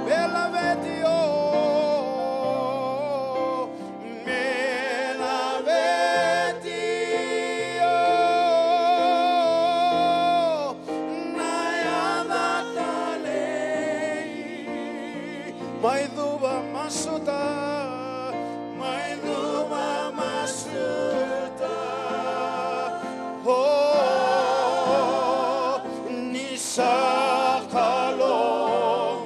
me laveti o, me laveti o, na yaca talei. Mai cuva masuta, mai cuva masuta. Oh, ni sa Kalou.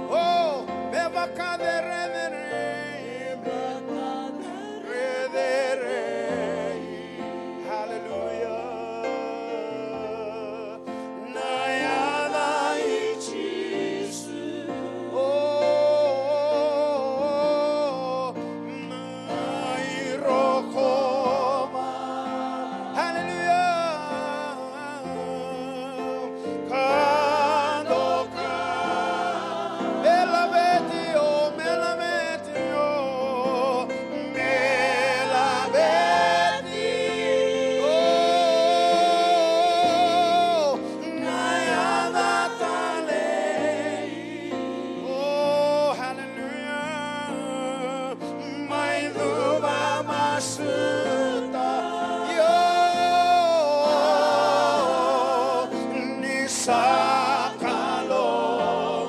Oh, me vakacerecerei, me vakacerecerei. Hallelujah. Na yaca i Jisu. Oh, mai rokova. Hallelujah. Ka doka me laveti o, me laveti o, me laveti o, na yaca talei. Oh, hallelujah. Mai cuva masuta, io, ni sa Kalou.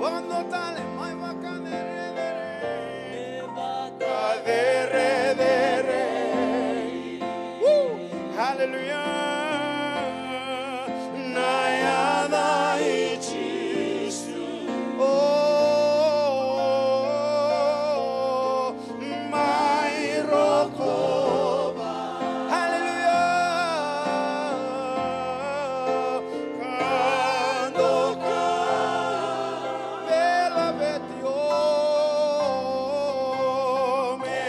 Vakadua tale, mai vakacerecerei. Vakacerecerei. Woo! Hallelujah. Na yaca i Jisu. Oh, mai rokova. Hallelujah. Ka doka me laveti o, me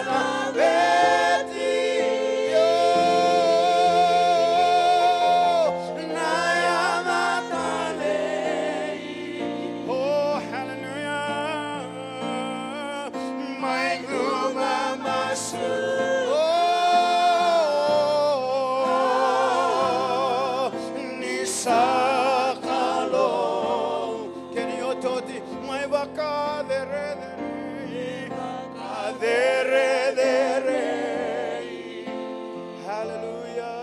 laveti o, na yaca talei. Oh, hallelujah. Mai cuva masuta, oh, ni sa Kalou. Kena iotioti, mai vakacerecerei, vakacerecerei. Hallelujah.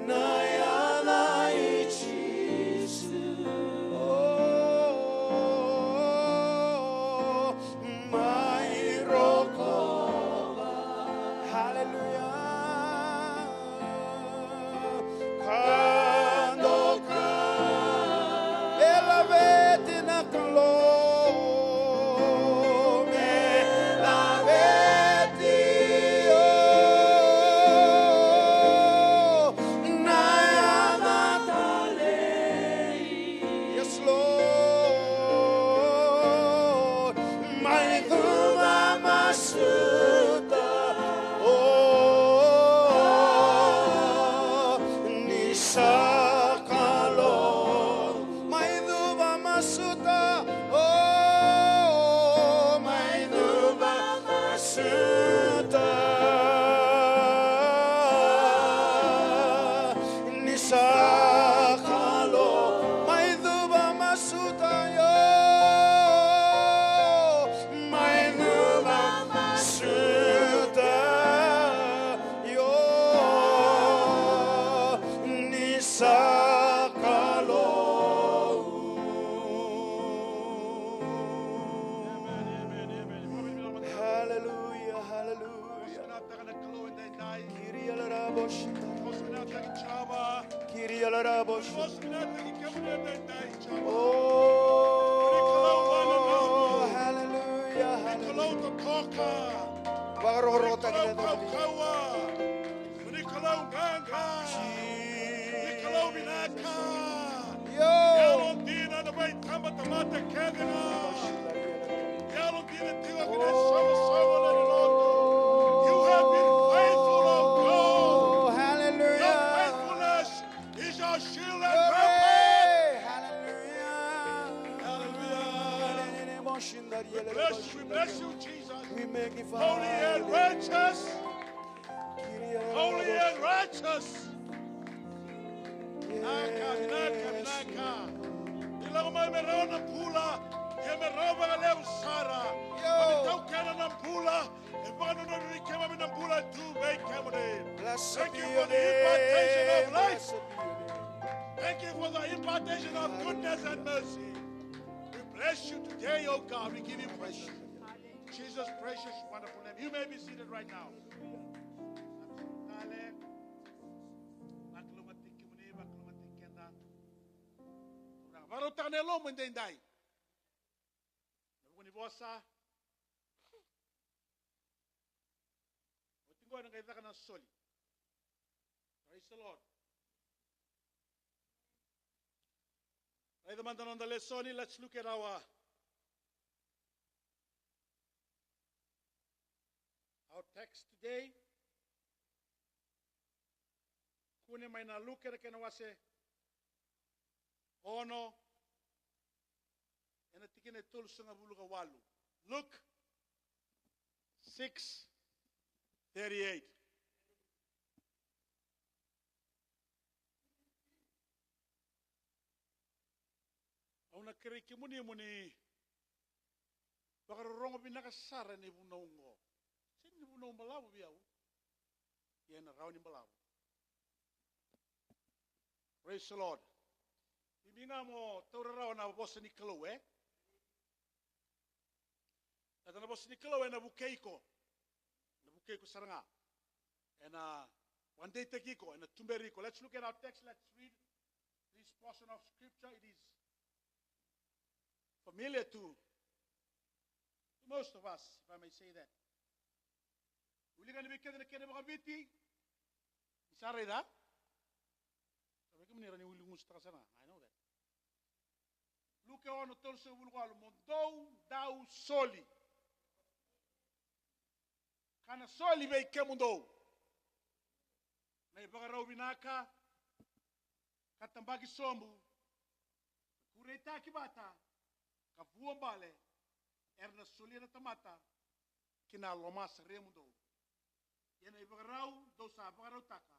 Na yaca i Jisu. Oh, mai rokova. Hallelujah. Ka doka me laveti na Kalou. Ni vosa vinaka ki kemuni edaidai, Jiova. Oh, hallelujah, hallelujah. Ni Kalou totoka. Vakarokorokotaki na nomuni. Ni Kalou qaqa. Ni Kalou vinaka. Io. Yalodina na veitabatamata kece ga. Yalodina tiko ki na savasava lewe ni lotu. You have been faithful, oh God. Oh, hallelujah. Your faithfulness is our shield and rampart. Hallelujah. Hallelujah. We bless you, we bless you, Jesus. We magnify you. Holy and righteous. Holy and righteous. Vinaka, vinaka, vinaka. Ni lako mai me rawa na bula, ia me rawa vakalevu sara. Io. Ni taukena na bula, e vakananumi keimami na bula tu vei kemuni. Blessed be your name. Thank you for the impartation of life. Blessed be your name. Thank you for the impartation of goodness and mercy. We bless you today, oh God. We give you praise. Jesus' precious, wonderful name. You may be seated right now. Kale, vakalougatataki kemuni, vakalougatataki keda. Vakarautaka na yalomu edaidai. Na vuku ni vosa. Oti qo ena qai caka na soli. Praise the Lord. Raica mada na noda lesoni, let's look at our, our text today. Kune mai na Luke na kena wase ono, ena tikina e tolusagavulu ka walu. Luke six thirty-eight. Au na kerei kemuni mo ni vakarorogo vinaka sara ena ivunau oqo. Sega ni vunau balavu vei au, ia ena rawa ni balavu. Praise the Lord. Bibi ga mo taura rawa na vosa ni Kalou, e? Baleta na vosa ni Kalou ena vukei iko. Ena vukei iko sara ga. Ena vakadeitaki iko, ena tuberi iko. Let's look at our text. Let's read this portion of scripture. It is familiar to, to most of us, if I may say that. Wilika ni vei keda na kena vakaviti. Ni sa raica. Sa vei kemuni ra ni wilika gusutaka sara ga. I know that. Luke ono tolusagavulu ka walu, mo dou dau soli. Ka na soli vei kemudou na ivakarau vinaka, ka tabaki sobu, ka kureitaki vata, ka vuabale, era na solia na tamata ki na lomaseremudou. Ia na ivakarau dou sa vakarautaka,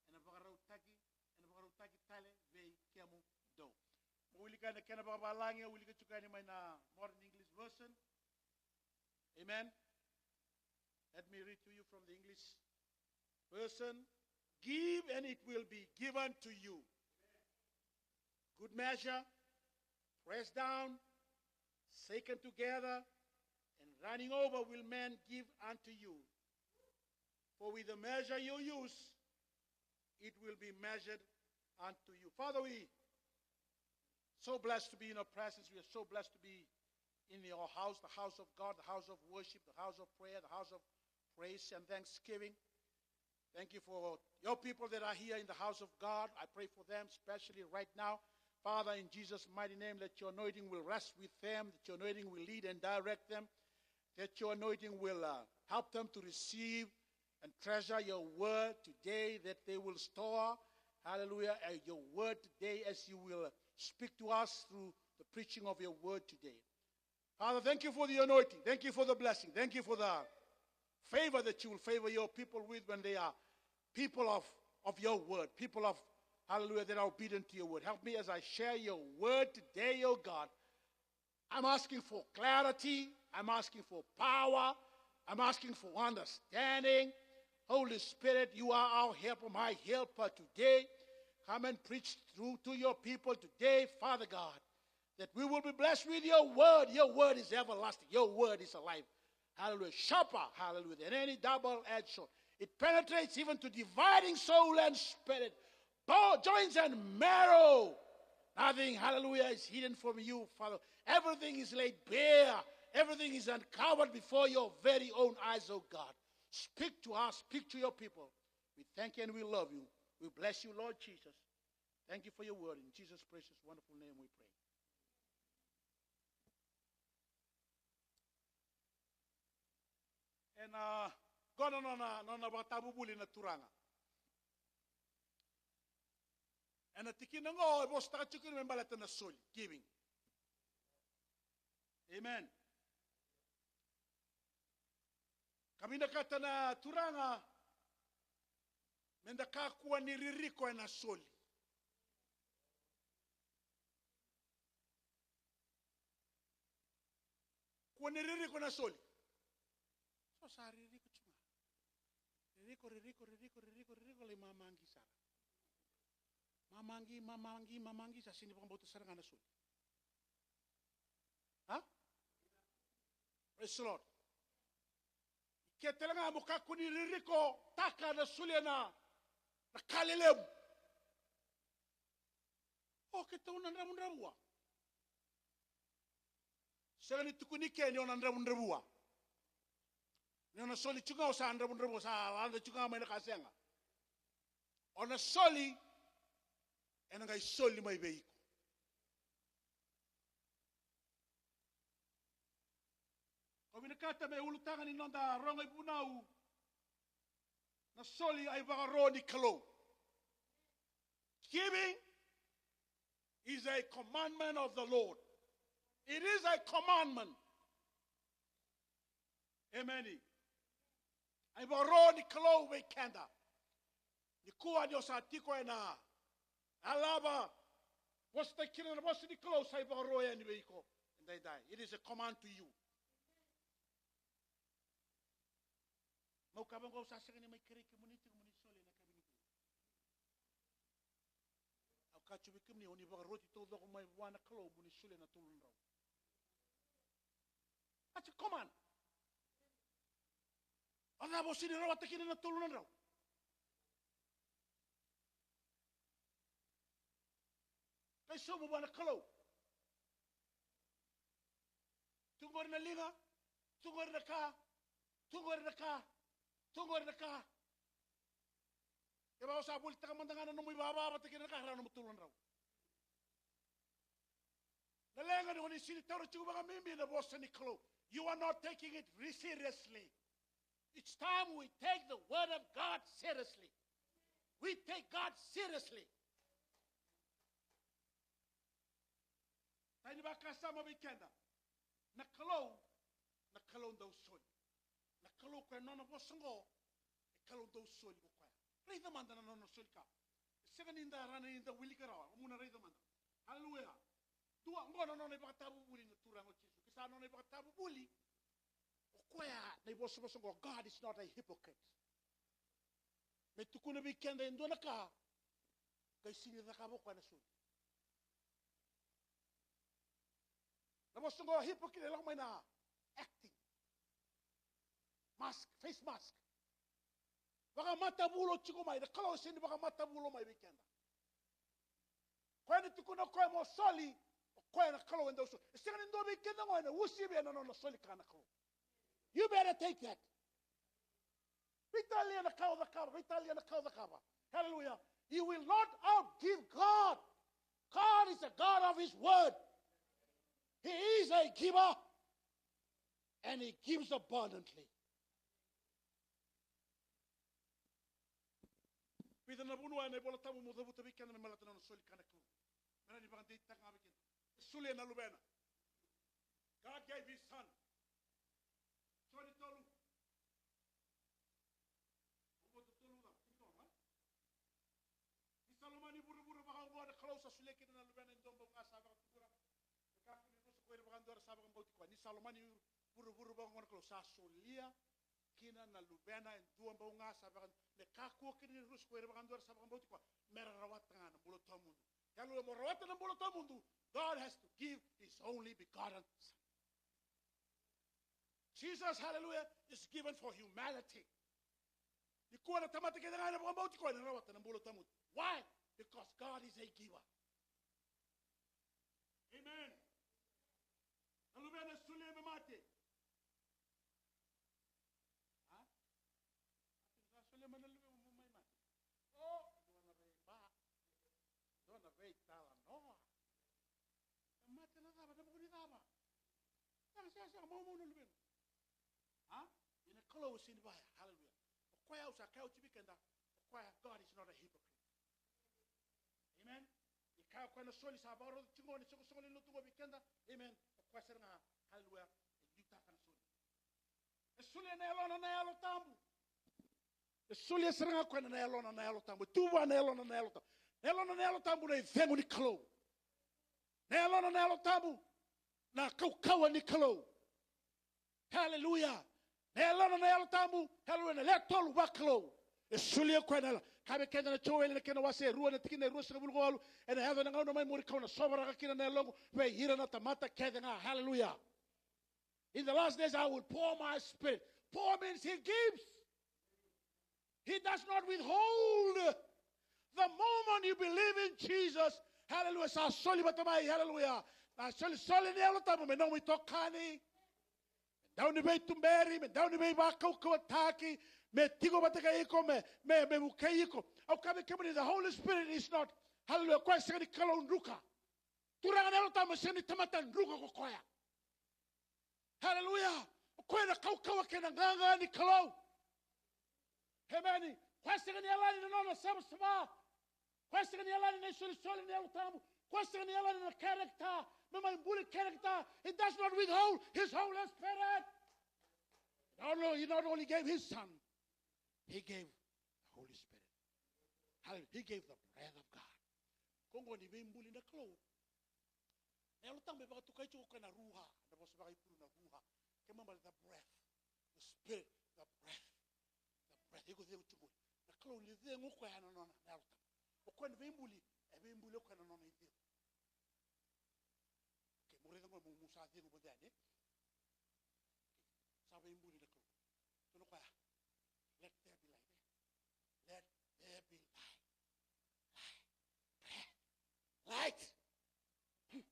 ena vakarautaki, ena vakarautaki tale vei kemudou. Mo wilika na kena vakavalagi, au wilika tiko yani mai na Modern English Version. Amen. Let me read to you from the English version. Give and it will be given to you. Good measure, pressed down, shaken together, and running over will men give unto you. For with the measure you use, it will be measured unto you. Father, we so blessed to be in your presence. We are so blessed to be in your house, the house of God, the house of worship, the house of prayer, the house of praise and thanksgiving. Thank you for your people that are here in the house of God. I pray for them, especially right now. Father, in Jesus' mighty name, let your anointing will rest with them, that your anointing will lead and direct them, that your anointing will, uh, help them to receive and treasure your word today, that they will store, hallelujah, uh, your word today as you will speak to us through the preaching of your word today. Father, thank you for the anointing. Thank you for the blessing. Thank you for the favor that you will favor your people with when they are people of, of your word, people of, hallelujah, that are obedient to your word. Help me as I share your word today, oh God. I'm asking for clarity. I'm asking for power. I'm asking for understanding. Holy Spirit, you are our helper, my helper today. Come and preach through to your people today, Father God, that we will be blessed with your word. Your word is everlasting. Your word is alive. Hallelujah. Sharper, hallelujah, than any double-edged sword. It penetrates even to dividing soul and spirit, bo-, joints and marrow. Nothing, hallelujah, is hidden from you, Father. Everything is laid bare. Everything is uncovered before your very own eyes, oh God. Speak to us, speak to your people. We thank you and we love you. We bless you, Lord Jesus. Thank you for your word. In Jesus' precious, wonderful name we pray. Ena, qo na nona, nona vakatavuvuli na Turaga. Ena tikina qo, e vosataka tiko kina me baleta na soli, giving. Amen. Ka vinakata na Turaga, meda kakua ni ririko ena soli. Kua ni ririko na soli. So sa ririko tu ga. Ririko, ririko, ririko, ririko, ririko, lai mamaqi sara. Mamaqi, mamaqi, mamaqi, sa sini vakabauta sara ga na soli. Ha? Praise the Lord. Ke tale ga mo kakua ni ririkotaka na soli ena, na ka lelevu. O keitou na dravudravua. Sega ni tukuni ke ni o na dravudravua. Ni o na soli tu ga o sa dravudravua, sa lade tu ga mai na ka sega. O na soli, ena qai soli mai vei iko. Au vinakata me ulutaga ni noda rogo ivunau, na soli a ivakaro ni Kalou. Giving is a commandment of the Lord. It is a commandment. Emeni. A ivakaro ni Kalou vei keda. Nikua ni o sa tiko ena yalava, vosataki kina na vosa ni Kalou, sa ivakaro yani vei iko edaidai. It is a command to you. Mau ka vaqo, au sa sega ni mai kerei kemuni tiko mo ni solia na yakavi nikua. Au kaya tu vei kemuni, o ni vakaroti taucoko mai vua na Kalou mo ni solia na tolu na drau. That's a command. O cava o sega ni rawata kina na tolu na drau? Qai sauma vua na Kalou. Tu qori na liga, tu qori na ka, tu qori na ka, tu qori na ka. Kevaka o sa volitaka mada ga na nomu ivava vata kei na ka, rawa nomu tolu na drau. Na leqa ni o ni sega ni taura tiko vakabibi na vosa ni Kalou. You are not taking it re-, seriously. It's time we take the word of God seriously. We take God seriously. Tani vakasama vei keda. Na Kalou, na Kalou dau soli. Na Kalou koya nona vosa oqo, e Kalou dau soli ko koya. Raica mada na nona soli ka. E sega ni da rawa ni da wilika rawa, o muna raica mada. Haleluya. Dua, oqo na nona ivakatavuvuli na Turaga o Jisu. Ke sa nona ivakatavuvuli, o koya na ivosavosa oqo, God is not a hypocrite. Me tukuna vei keda e dua na ka, qai sega ni cakava o koya na soli. Na vosa oqo hypocrite e lako mai na acting. Mask, face mask. Vakamatavulo tiko mai, na Kalou e sega ni vakamatavulo mai vei keda. Koya na tukuna o koya mo soli, o koya na Kalou e dau soli. E sega ni dua vei keda qo ena uasivi ena nona soli ka na Kalou. You better take that. Veitalia na ka o cakava, veitalia na ka o cakava. Hallelujah. You will not outgive God. God is a God of his word. He is a giver and he gives abundantly. Vica na vanua ena iVola Tabu mo cavuta vei keda me baleta na nona soli ka na Kalou. Me rawa ni vakadeitaka ga vei keda. E solia na Luvena. God gave his son. Joni tolu. Au vota tolu ga, tiko ga. Ni sa lomani vuravura vakaoqo na Kalou, sa solia kina na Luvena e dua bau ga sa vakatubura. Me kakua ni rusa ko ira vakadua era sa vakabauti koya. Ni sa lomani vuravura vakaoqo na Kalou, sa solia kina na Luvena e dua bau ga sa vaka, me kakua kina ni rusa ko ira vakadua era sa vakabauti koya, me ra rawata ga na bula tawamudu. Ke lako mo rawata na bula tawamudu, God has to give his only begotten son. Jesus, hallelujah, is given for humanity. Nikua na tamata kece ga ena vakabauti koya ena rawata na bula tawamudu. Why? Because God is a giver. Amen. Na luvena e solia me mate. A? Sa solia mai na luvemu mai mate. O, dua na veiba. Dua na veitalanoa. E mate na cava, na vuku ni cava? Sega, sega, sega, maumau na luvemu. A? Ia na Kalou e sega ni vaya. Hallelujah. O koya au sa kaya oti vei keda, o koya, God is not a hypocrite. Amen. Ni kaya o koya na soli sa vakarota tiko qo na isoqosoqo lewe ni lotu qo vei keda. Amen. O koya sara ga, hallelujah, e liutaka na soli. E solia na yalona na Yalo Tabu. E solia sara ga o koya na yalona na Yalo Tabu. E tu vua na yalona na Yalo Tabu. Na yalona na Yalo Tabu na icegu ni Kalou. Na yalona na Yalo Tabu na kaukauwa ni Kalou. Haleluya. Na yalona na Yalo Tabu, haleluya, na lewe tolu vakalou. E solia o koya na yalo. Kaya vei keda na Joeli na kena wase e rua na tikina e ruasagavulu ka walu, ena yaco na gauna mai muri kau na sovaraka kina na yaloqu vei ira na tamata kece ga. Haleluya. In the last days I will pour my spirit. Pour means he gives. He does not withhold. The moment you believe in Jesus, hallelujah, sa soli vata mai, hallelujah. Na solisoli ni Yalo Tabu me nomu itokani. Me dau ni veituberi, me dau ni veivakaukauwataki, me tiko vata kei iko, me, me, me vukei iko. Au kaya vei kemuni, the Holy Spirit is not, hallelujah, koya sega ni Kalou druka. Turaga na Yalo Tabu sega ni tamata druka ko koya. Haleluya. O koya na kaukauwa kei na qaqa ni Kalou. Emeni. Koya sega ni yalani na nona savasava. Koya sega ni yalani na isolisoli ni Yalo Tabu. Koya sega ni yalani na character. Me mai buli character. He does not withhold his Holy Spirit. Not only, he not only gave his son, he gave the Holy Spirit. Hallelujah. He gave the breath of God. Koya qo ni veibuli na Kalou. Na Yalo Tabu e vakatokai tiko o koya na ruha, na vosa vakaIperiu na ruha. Kena ibalebale the breath, the spirit, the breath, the breath. Iko cegu tiko qori. Na Kalou ni cegu o koya na nona, na Yalo Tabu. O koya ni veibuli, e veibuli o koya na nona icegu. Okei, mo raica qo mo, mo sa cegu vata yani. Sa veibuli na Kalou. Tukuna o koya, let there be light, eh? Let there be light. Light. Breath. Hmm.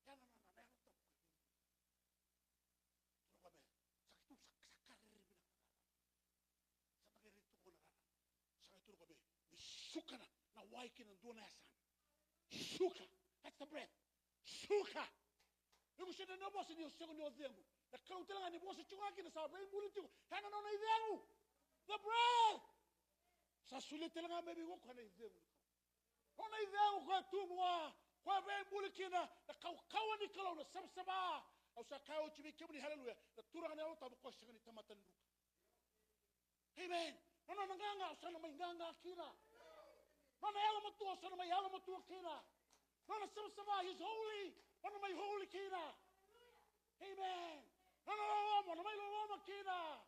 Lau sara mai na rarama. Ya na nona, na Yalo Tabu. Tukuna o koya me, sa qai tu, sa, sa ka rerevaka na rarama. Sa qai raica tu na rarama. Sa qai tukuna o koya me, me suka na, na wai kina dua na yasana. Suka. That's the breath. Suka. Iko sega ni o vosa ni o sega ni o cegu. Na Kalou tale ga ni vosa tiko ga kina sa veibuli tiko. Ena nona icegu. The breath. Sa solia tale ga mai vei iko koya na icegu ni Kalou. Nona icegu koya tu vua, koya veibuli kina na kaukauwa ni Kalou, na savasava. Au sa kaya oti vei kemuni, haleluya, na Turaga na Yalo Tabu koya sega ni tamata druka. Amen. Nona, nona qaqa, au sa na mai qaqa kina. Nona yalomatua, au sa na mai yalomatua kina. Nona savasava, he's holy, au na mai holy kina. Amen. Nona loloma, au na mai loloma kina.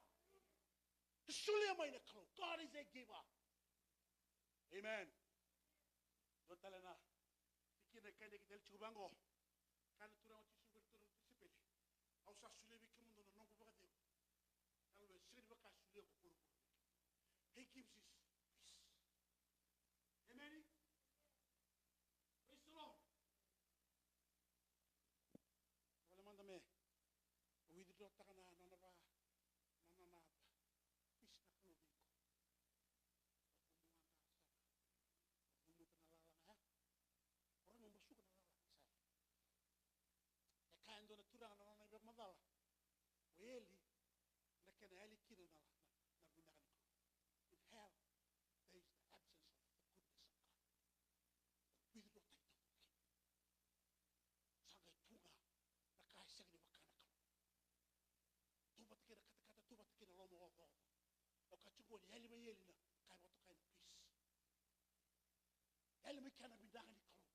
Solia mai na Kalou. God is a giver. Amen. Dua tale na tikina e kaya na kena tiko vaqo. Kaya na Turaga o Jisu vei iratou na tisaipeli, au sa solia vei kemudou na noqu vakacegu. Kalou e sega ni vaka e solia ko vuravura. He gives his peace. Amen. Praise the Lord. Vale mada me withdraw-taka na nona va, na nona peace na Kalou vei iko. Vumuta na lalaga ya. O rawa mo basuka na lalaga sa. E kaya e dua na turaga na nona ivakamacala. O eli, na kena yali kina na, na, na vinaka ni Kalou. In hell, there is the absence of the goodness of God. Withdraw-taki tu. Sa qai tu ga na ka e sega ni vaka na Kalou. Tu vata kei na katakata, tu vata kei na lomaocaoca. Au kaya tiko ni yali mai eli na ka e vakatokai na peace. Yali mai kea na vinaka ni Kalou.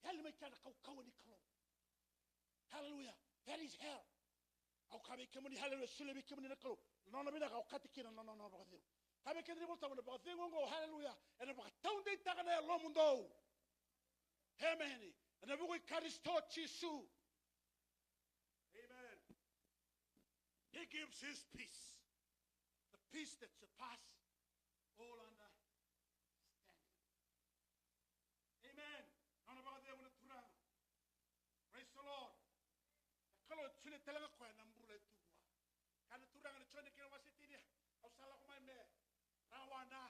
Yali mai kea na kaukauwa ni Kalou. Hallelujah. That is hell. Au kaya vei kemuni, hallelujah, solia vei kemuni na Kalou na nona vinaka, okati kina na nona, nona vakacegu. Kaya vei keda na iVolatabu, na vakacegu oqo, hallelujah, ena vakataudeitaka na yalomudou. Amen. Ena vuku i Karisito Jisu. Amen. He gives his peace. peace that surpass all understanding. Amen. Nona vakacegu na Turaga. Praise the Lord. Na Kalou e solia tale ga koya na bula e tu vua. Kaya na Turaga na Joni kei na wase tini, au sa lako mai me rawa na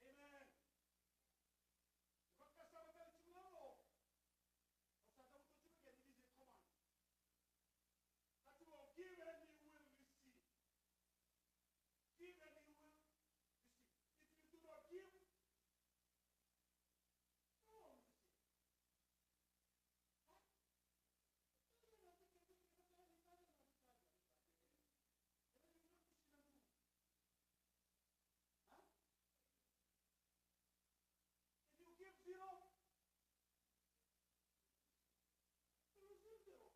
Amen. Vakasama tale tiko ga qo. Au sa cavuta tiko ga ni visi e command. Ka tiko, give and you will receive. Give and you will receive. If you do not give, you won't receive. If you give zero, you receive zero.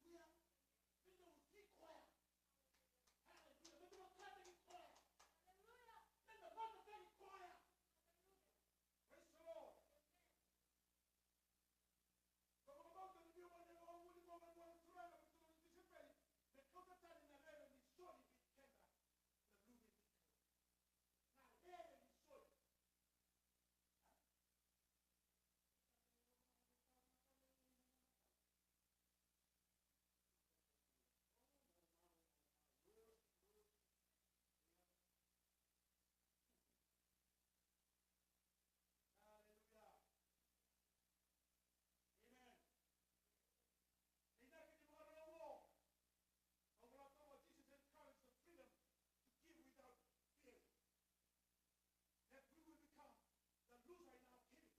Hallelujah. Praise the Lord. Ka vakabauta ni biu mai na vakavuli qo mai vua na Turaga me tukuna na tisaipeli, me kauta tani na rere ni soli vei keda na luve ni Kalou. Na rere ni soli. Hallelujah. Amen. Na inaki ni vakarau oqo, au vola toka, Jesus encouraged the freedom to give without fear. That we will become the loser in our giving.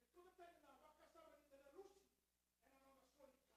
E kauta tani na vakasama ni da na lusi ena noda soli ka.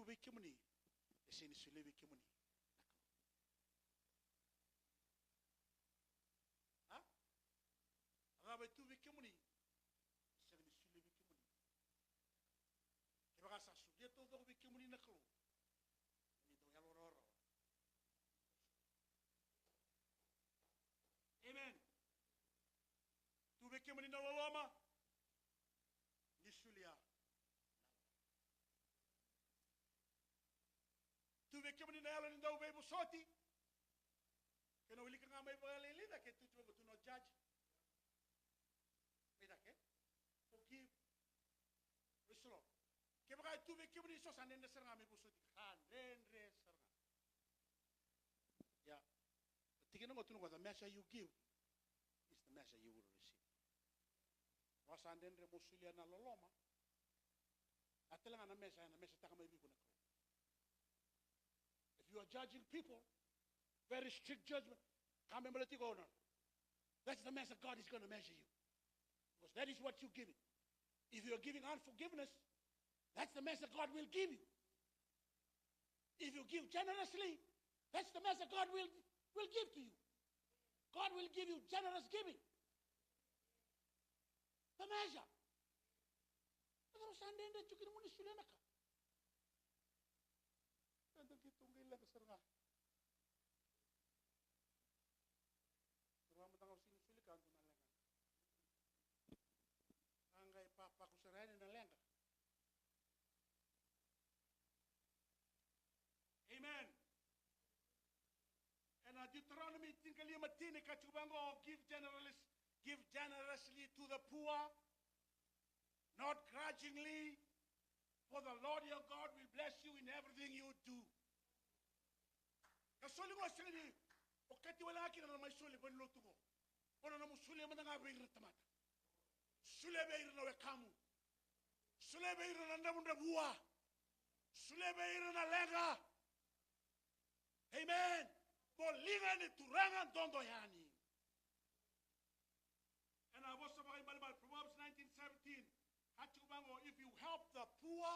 vei kemuni, e sega ni solia vei kemuni na Kalou. A? A cava e tu vei kemuni, e sega ni solia vei kemuni. Kevaka sa solia taucoko vei kemuni na Kalou, ni dau yalorawarawa. Amen. Tu vei kemuni na loloma, ni solia. Tu vei kemuni na yalo ni dau veivosoti. Ke na wilika ga mai vakalailai cake, tu tiko tu na judge. Mai cake. Forgive. Praise the Lord. Kevaka e tu vei kemuni so sa dredre sara ga me vosoti. Sa dredre sara ga. Ia. Tikina qo tukuna, the measure you give is the measure you will receive. Wa sa dredre mo solia na loloma. A tale ga na measure, na measure taka mai vei iko na Kalou. If you are judging people, very strict judgment, ka me baleti iko, no. That's the measure God is gonna measure you. Because that is what you give it. If you are giving unforgiveness, that's the measure God will give you. If you give generously, that's the measure God will, will give to you. God will give you generous giving. The measure. Sa dredre tiko kina mo ni solia na ka. Eda keitou qai leqa sara ga. Rua mada ga au sega ni soli ka dua na leqa. Sa qai papako sara yani na leqa. Amen. Ena Deuteronomy tinikalima tini ka tiko vaqo, give generous, give generously to the poor, not grudgingly, for the Lord your God will bless you in everything you do. Ka soli qo sega ni okati wale ga kina na mai soli vale ni lotu qo. Qo na nomu solia mada ga vei ira na tamata. Solia vei ira na wekamu. Solia vei ira na dravudravua. Solia vei ira na leqa. Amen. Mo liga ni Turaga dodo yani. Ena vosa vakaibalebale, Proverbs nineteen seventeen, ka tiko vaqo, if you help the poor,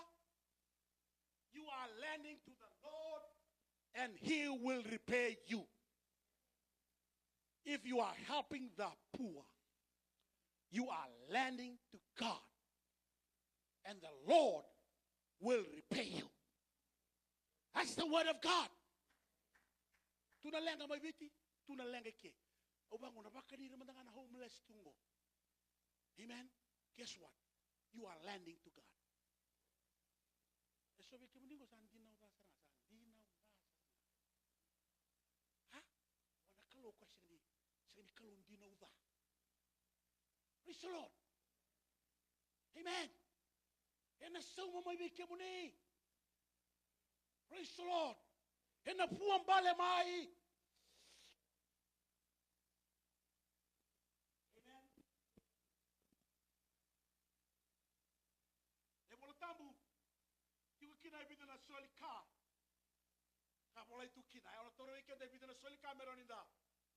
you are lending to the Lord and he will repay you. If you are helping the poor, you are lending to God and the Lord will repay you. That's the word of God. Tu na leqa mai Viti, tu na leqa i ke. Au vaqo na vakani ira mada ga na homeless tu qo. Amen. Guess what? You are lending to God. E so vei kemuni qo sa dinau ca sara ga, sa dinau ca sara ga. Ha? O na Kalou koya sega ni, sega ni Kalou dinau ca. Praise the Lord. Amen. Ena sauma mai vei kemuni. Praise the Lord. Ena vua bale mai. Amen. E Vola Tabu, tiko kina e vica na soli ka. Ka volai tu kina, e, au na taura vei keda e vica na soli ka me rawa ni da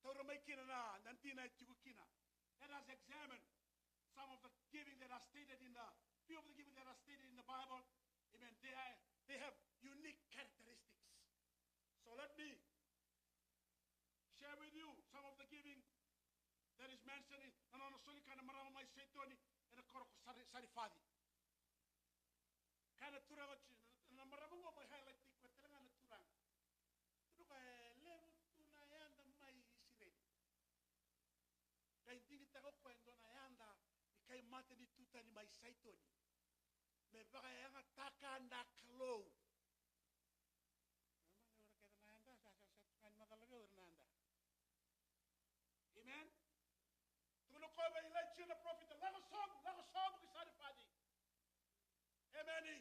taura mai kina na, na dina e tiko kina. Let us examine some of the giving that are stated in the, few of the giving that are stated in the Bible. Amen. They are, they have unique characteristics. So let me share with you some of the giving that is mentioned in, na nona soli ka na marama mai Saitoni ena koro ko Sari-, Sarifaci. Kaya na turaga, na marama qo mai highlight tiko tale ga na turaga. Tukuna o koya e levu tu na yada mai Isireli. Qai digitaka o koya e dua na yada ni kai mate ni tu tani mai Saitoni me vakayagataka na Kalou. Mama, levu ra kece na yada, sa, sa, sa tu ga ni macala vei au ira na yada. Amen. Tukuna o koya vei Ilaija na parofita, lako sobu, lako sobu ki Sarifaci. Emeni.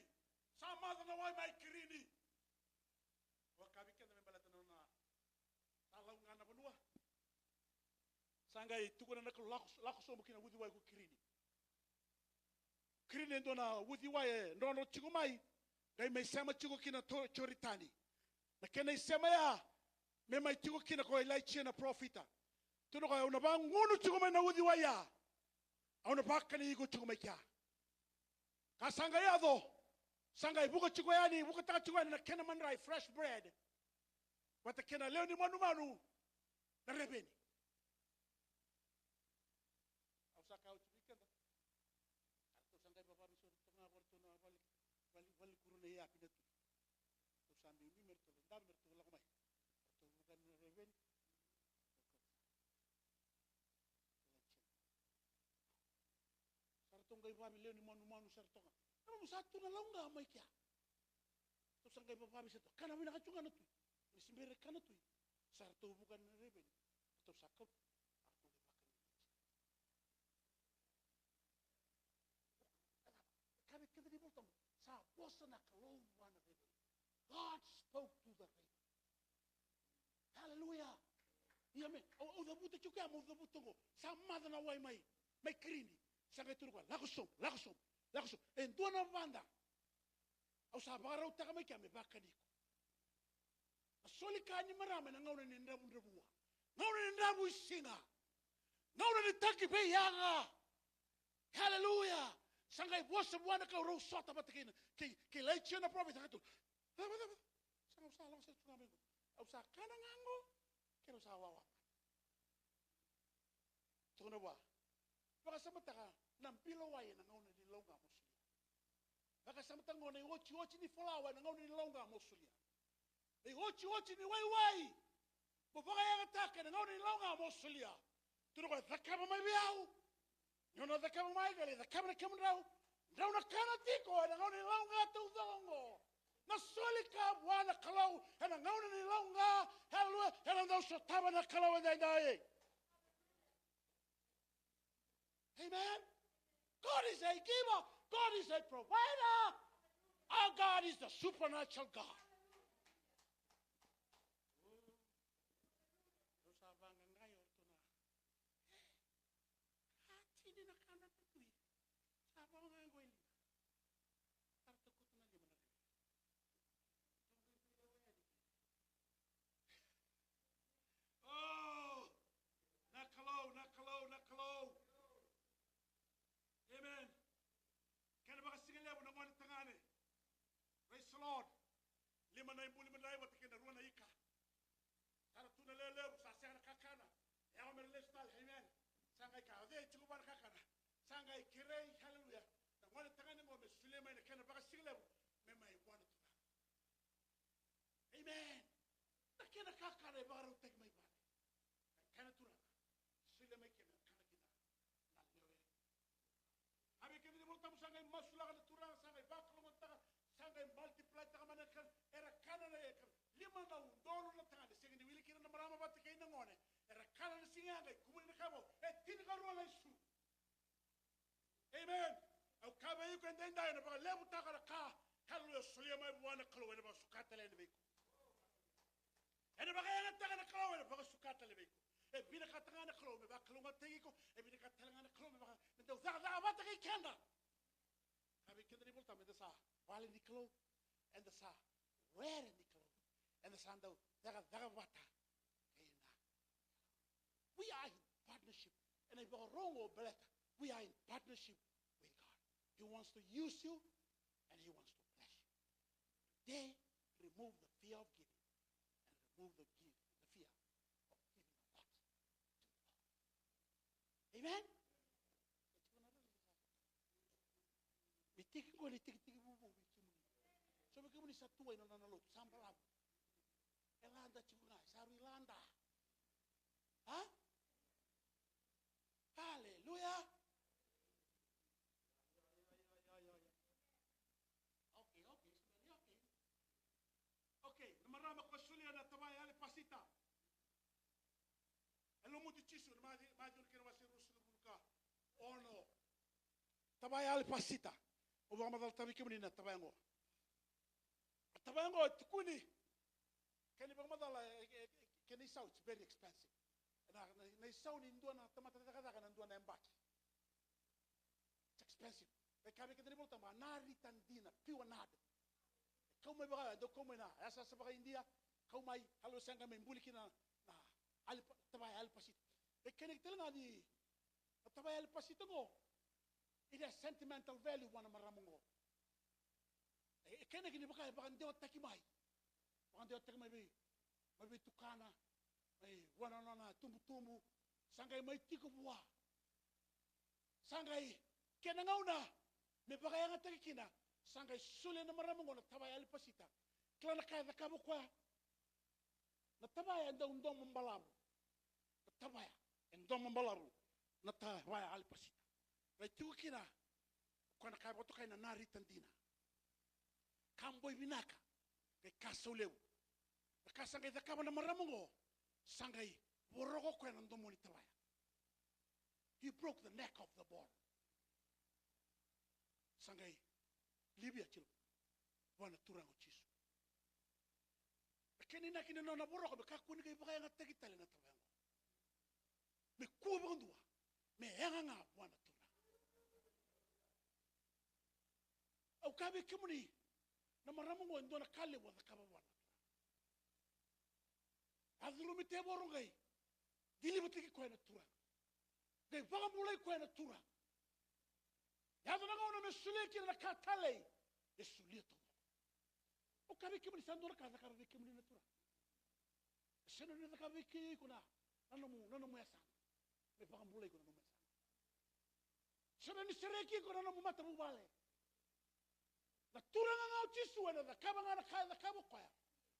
Sa maca na wai mai Kirini. Wakavi keda me baleta na nona, sa lau ga na vanua. Sa qai tukuna na Kalou, lako, lako sobu ki na uciwai ko Kirini. Kirini e dua na uciwai e drodro tiko mai, qai mai sema tiko kina to-, Joritani. Na kena isema ya, me mai tiko kina ko Ilaija na parofita. Tukuna o koya, au na vagunu tiko mai na uciwai ya. Au na vakani iko tiko mai kea. Ka sa qai yaco, Sa qai vuka tiko yani, vukataka tiko yani na kena madrai, fresh bread. Vata kei na lewe ni manumanu na reveni. Au sa kaya oti vei keda. Ratou sa qai vavavi so ratou ga vale, ratou na vale, vale, vale kuru na iapi na tui. Ratou sa biubiu me ratou lai dabe me ratou lako mai. Ratou vuka na reveni. Sa ratou qai vavavi lewe ni manumanu sa ratou ga. Na nomu sa tu na lauqa mai kea. Ratou sa qai vavavi sa ratou. Kana vinaka tu ga na tui. Ni se bera kana tui. Sa ratou vuka na reveni. Ratou sa kauta. Ka vei keda ni Volatabu, sa vosa na Kalou vua na raven. God spoke to the raven. Hallelujah. Ia me, au, au cavuta tiko ya, au cavuta qo. Sa maca na wai mai, mai Kirini. Sa qai tukuna o koya, lako sobu, lako sobu, lako sobu. E dua na vada. Au sa vakarautaka mai kea me vakani iko. Na soli ka ni marama ena gauna ni dravudravua. Gauna ni dravuisiga. Gauna ni taki veiyaga. Haleluya. Sa qai vosa vua na Kalou, rau sota vata kei, kei, kei Ilaija na parofita ka tukuna. Cava, cava, cava. Sa qai, au sa lako sara tu ga mai qo. Au sa kana ga qo. Keirau sa wawa. Tukuna vua. Vakasamataka na bilo wai ena gauna ni lauga mo solia. Vakasamataka qo na iotioti ni falawa ena gauna ni lauga mo solia. Na iotioti ni waiwai mo vakayagataka ena gauna ni lauga mo solia. Tukuna o koya, cakava mai vei au. Ni o na cakava mai, qai lai cakava na kemudrau. Drau na kana tiko ena gauna ni lauga taucoko qo. Na soli ka vua na Kalou ena gauna ni lauga, haleluya, ena dau sotava na Kalou edaidai. Amen. God is a giver. God is a provider. Our God is the supernatural God. Rau sa vaqaqai o ratou na. Ka tini na ka na tatui. Sa vaqaqai qo e lima. Sa ratou kauta na lima na reveni. Oh, na Kalou, na Kalou, na Kalou. Amen. Kena vakasigalevu na gone tagane. Praise the Lord. Lima na ibuli madrai vata kei na rua na ika. Sa ra tu na lewe levu, sa sega na kakana. E yawa me ra lesu tale, amen. Sa qai kaya, o cei e tiko vua na kakana? Sa qai kerei, haleluya. Na gone tagane qo me solia mai na kena vakasigalevu me mai vua na turaga. Amen. Na kena kakana e vakarautaki mai vale. Na kena turaga, solia mai kina, kana kina na lewe. A vei keda ni Volatabu sa qai masulaka na turaga, sa qai vakalougatataka, sa qai multiplytaka mai na kana, era kana na ika. Lima na udolu na tagane, sega ni wili kina na marama vata kei na gone. Era kana na siga ya qai kumuni na ka vou, e tinikarua na isulu. Amen. Au kaya vei iko edaidai, ena vakalevutaka na ka, haleluya, solia mai vua na Kalou, ena vakasuka tale yani vei iko. Ena vakayagataka na Kalou, ena vakasuka tale vei iko. E vinakata ga na Kalou me vakalougatataki iko, e vinakata tale ga na Kalou me vaka, me dau cakacaka vata kei keda. Ka vei keda ni Volatabu, eda sa vale ni Kalou, eda sa were ni Kalou, eda sa dau cakacaka vata kei na Kalou. We are in partnership. Ena ivakaro qo baleta, we are in partnership with God. He wants to use you and he wants to bless you. Today, remove the fear of giving and remove the give, the fear of giving a lot to the Lord. Amen? Me tiki qo na itikitiki vovou vei kemuni. So vei kemuni sa tu wai na nona lotu, sa balavu. E lada tiko ga, e sa rui lada. A? Aleluya. Okay, okay, okay. Okay, na marama ko solia na tavaya alepasita. E lumuti Jisu, na Maciu, Maciu na kena wase ruasagavulu ka ono. Tavaya alepasita. Au vakamacalataka vei kemuni na tavaya qo. A tavaya qo e tukuni. Kena ivakamacala, e, e, e, kena isau, it's very expensive. Na, na, na isau ni dua na tamata cakacaka na dua na yabaki. It's expensive. E kaya vei keda ni Volatabu, a nari tadina, pure nard. E kau mai vaka, e dau kau mai na, e yasayasa vaka Idia, kau mai, halo sega mai buli kina na, na alipa-, tavaya alipasita. E kena tale ga ni, na tavaya alipasita qo, it has sentimental value vua na marama qo. E, Kena kina vaka e vakadewataki mai. Vakadewataki mai vei, mai vei tukana, mai vua na nona tubutubu. Sa qai mai tiko vua. Sa qai, kena gauna me vakayagataki kina, sa qai solia na marama oqo na tavaya alipasita. Kila na ka e cakava o koya. Na tavaya e dau domo balavu. Na tavaya e domo balavu. Na tavaya alipasita. Qai tiko kina, o koya na ka e vakatokai na narita dina. Ka boi vinaka, qai ka sau levu. Na ka sa qai cakava na marama oqo, sa qai voroka o koya na domo ni tavaya. He broke the neck of the bull. Sa qai livia tiko vua na Turaga o Jisu. Na kena inaki ni nona voroka me kakua ni qai vakayagataki tale na tavaya oqo. Me kua vakadua, me yaga ga vua na Turaga. Au kaya vei kemuni, na marama oqo e dua na ka levu a cakava vua na Turaga. A curumi tevoro qai delivertaki koya na Turaga. Qai vakabulai koya na Turaga. Yaco na gauna me solia kina na ka talei, e solia taucoko. Au kaya vei kemuni, sa dua na ka a cakava vei kemuni na Turaga. E sega ni cakava vei iko na, na nomu, na nomu yasana. Me vakabulai iko na nomu yasana. Sega ni sereki iko na nomu matavuvale. Na Turaga ga o Jisu ena cakava ga na ka e cakava o koya.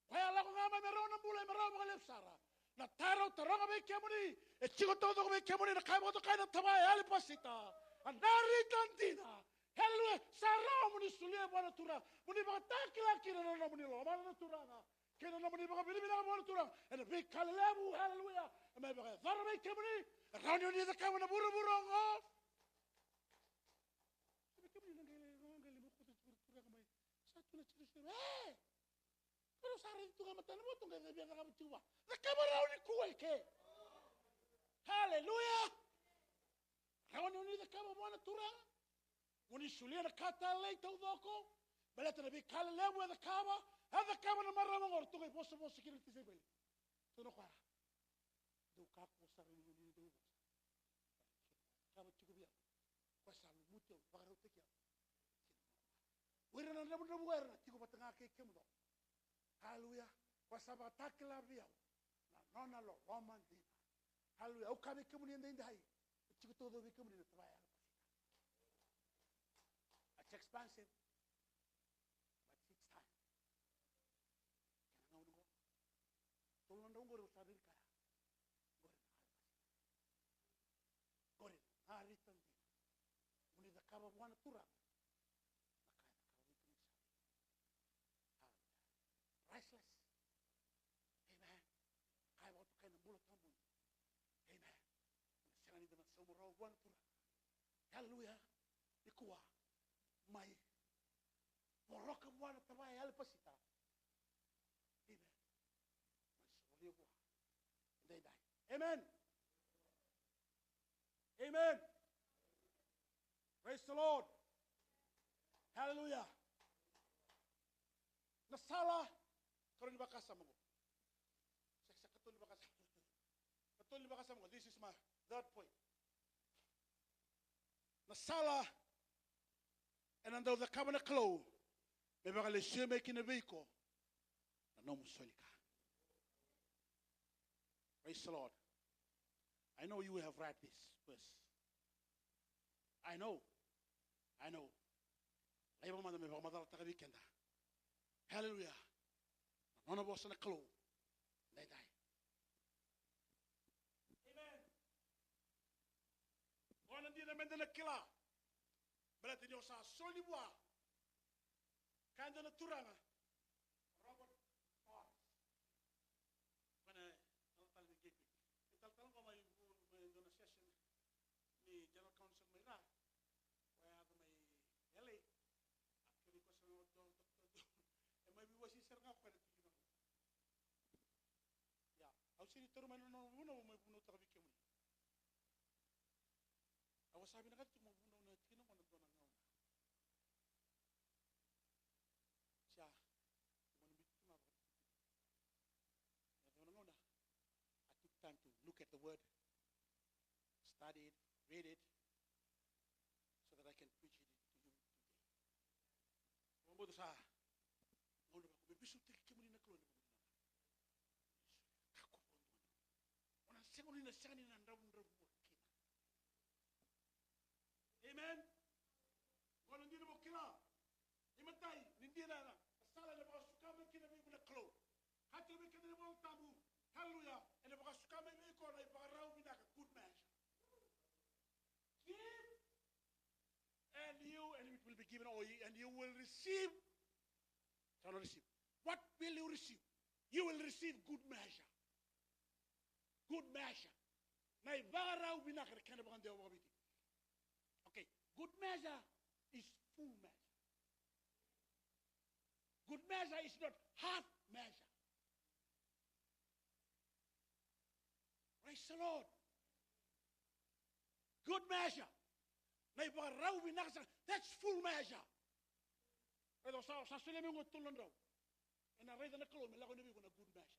Koya a lako ga mai me rawa na bula, me rawa vakalevu sara. Na taro au taroga vei kemuni, e tiko taucoko vei kemuni na ka e vakatokai na tavaya alipasita. A narita dina. Haleluya. Sa rawa mo ni solia vua na Turaga. Mo ni vakatakila kina na nomuni lomana na Turaga. Kei na nomuni vakavinavinaka vua na Turaga ena veika lelevu, haleluya, e mai vakayacora vei kemuni. E rawa ni o ni cakava na vuravura oqo. Sa vei kemuni na qai lai rogo, qai lai mai koto tiko na turaga mai. Sa tu na Jerusalema. E! Keirau sa raici tu ga matana vua, tou qai via cakava tiko vua. Cakava rawa nikua eke. Haleluya! Rawa ni o ni cakava vua na Turaga. Mo ni solia na ka talei taucoko. Baleta na veika lelevu e cakava, e cakava na marama oqo, ratou qai vosavosa kina na tisaipeli. Tukuna o koya, dou kakua sara ni dou vosa. Cakava tiko vei au. Koya sa lumuti au, vakarautaki au. O ira na dravudravua era na tiko vata ga kei kemudou. Haleluya. Koya sa vakatakila vei au na nona loloma dina. Haleluya. Au kaya vei kemuni edaidai, e tiko taucoko vei kemuni na tavaya alipasita. It's expensive, but it's time. Kena gauna oqo. Tolu na drau oqo rau sa riri kaya. Oqori na alipasita. Oqori na narita dina. Mo ni cakava vua na Turaga na ka e cakava vei kemuni sara. Haleluya. Priceless. Amen. Ka e vakatokai na bula tabu. Amen. Mo ni sega ni da na sauma rawa vua na Turaga. Haleluya. Nikua, mai voroka vua na tavaya alipasita. Amen. Mai solia vua edaidai. Amen. Amen. Praise the Lord. Hallelujah. Na sala, karua ni vakasama qo. Sa, sa katolu ni vakasama. Katolu ni vakasama qo. This is my third point. Na sala ena dau cakava na Kalou me vakalesuya mai kina vei iko na nomu soli ka. Praise the Lord. I know you have read this verse. I know. I know. Laiva mada me vakamacalataka vei keda. Hallelujah. Na nona vosa na Kalou. Daidai. Amen. Qo na dina meda na kila. Baleta ni o sa soli vua. Kaya e dua na turaga, Robert Morris. Koya na talatala ni Gateway. E talatala qo mai vu, mai dua na session ni General Council mai ra. Koya yaco mai L A. A kerei koya sa na, e mai veiwasei sara ga koya na tikina qo. Ia, au sega ni taura mai na nona vunau, au mai vunautaka vei kemuni. Au a sa vinakata tiko meu vunautaka na tikina qo ena dua na gauna. Sa, au mani biuta tu ga vakatitibitaki. Ena dua na gauna, I took time to look at the word, study it, read it, so that I can preach it to you today. Vakabauta sa Sega ni na, sega ni na dravudravua kina. Amen. Qo na dina mo kila. Imatai ni dina na sala ena vakasuka mai kina vei iko na Kalou. Kati vei keda na iVola Tabu. Hallelujah. Ena vakasuka mai vei iko na ivakarau vinaka, good measure. Give, and you, and it will be given, or you, and you will receive. Sa na receive. What will you receive? You will receive good measure. Good measure. Na ivakarau vinaka na kena vakadewa vakaviti. Okay. Good measure is full measure. Good measure is not half measure. Praise the Lord. Good measure. Na ivakarau vinaka sara, that's full measure. Raica, sa, sa solia mai qo tolu na drau. Ena raica na Kalou me lako ni vei iko na good measure.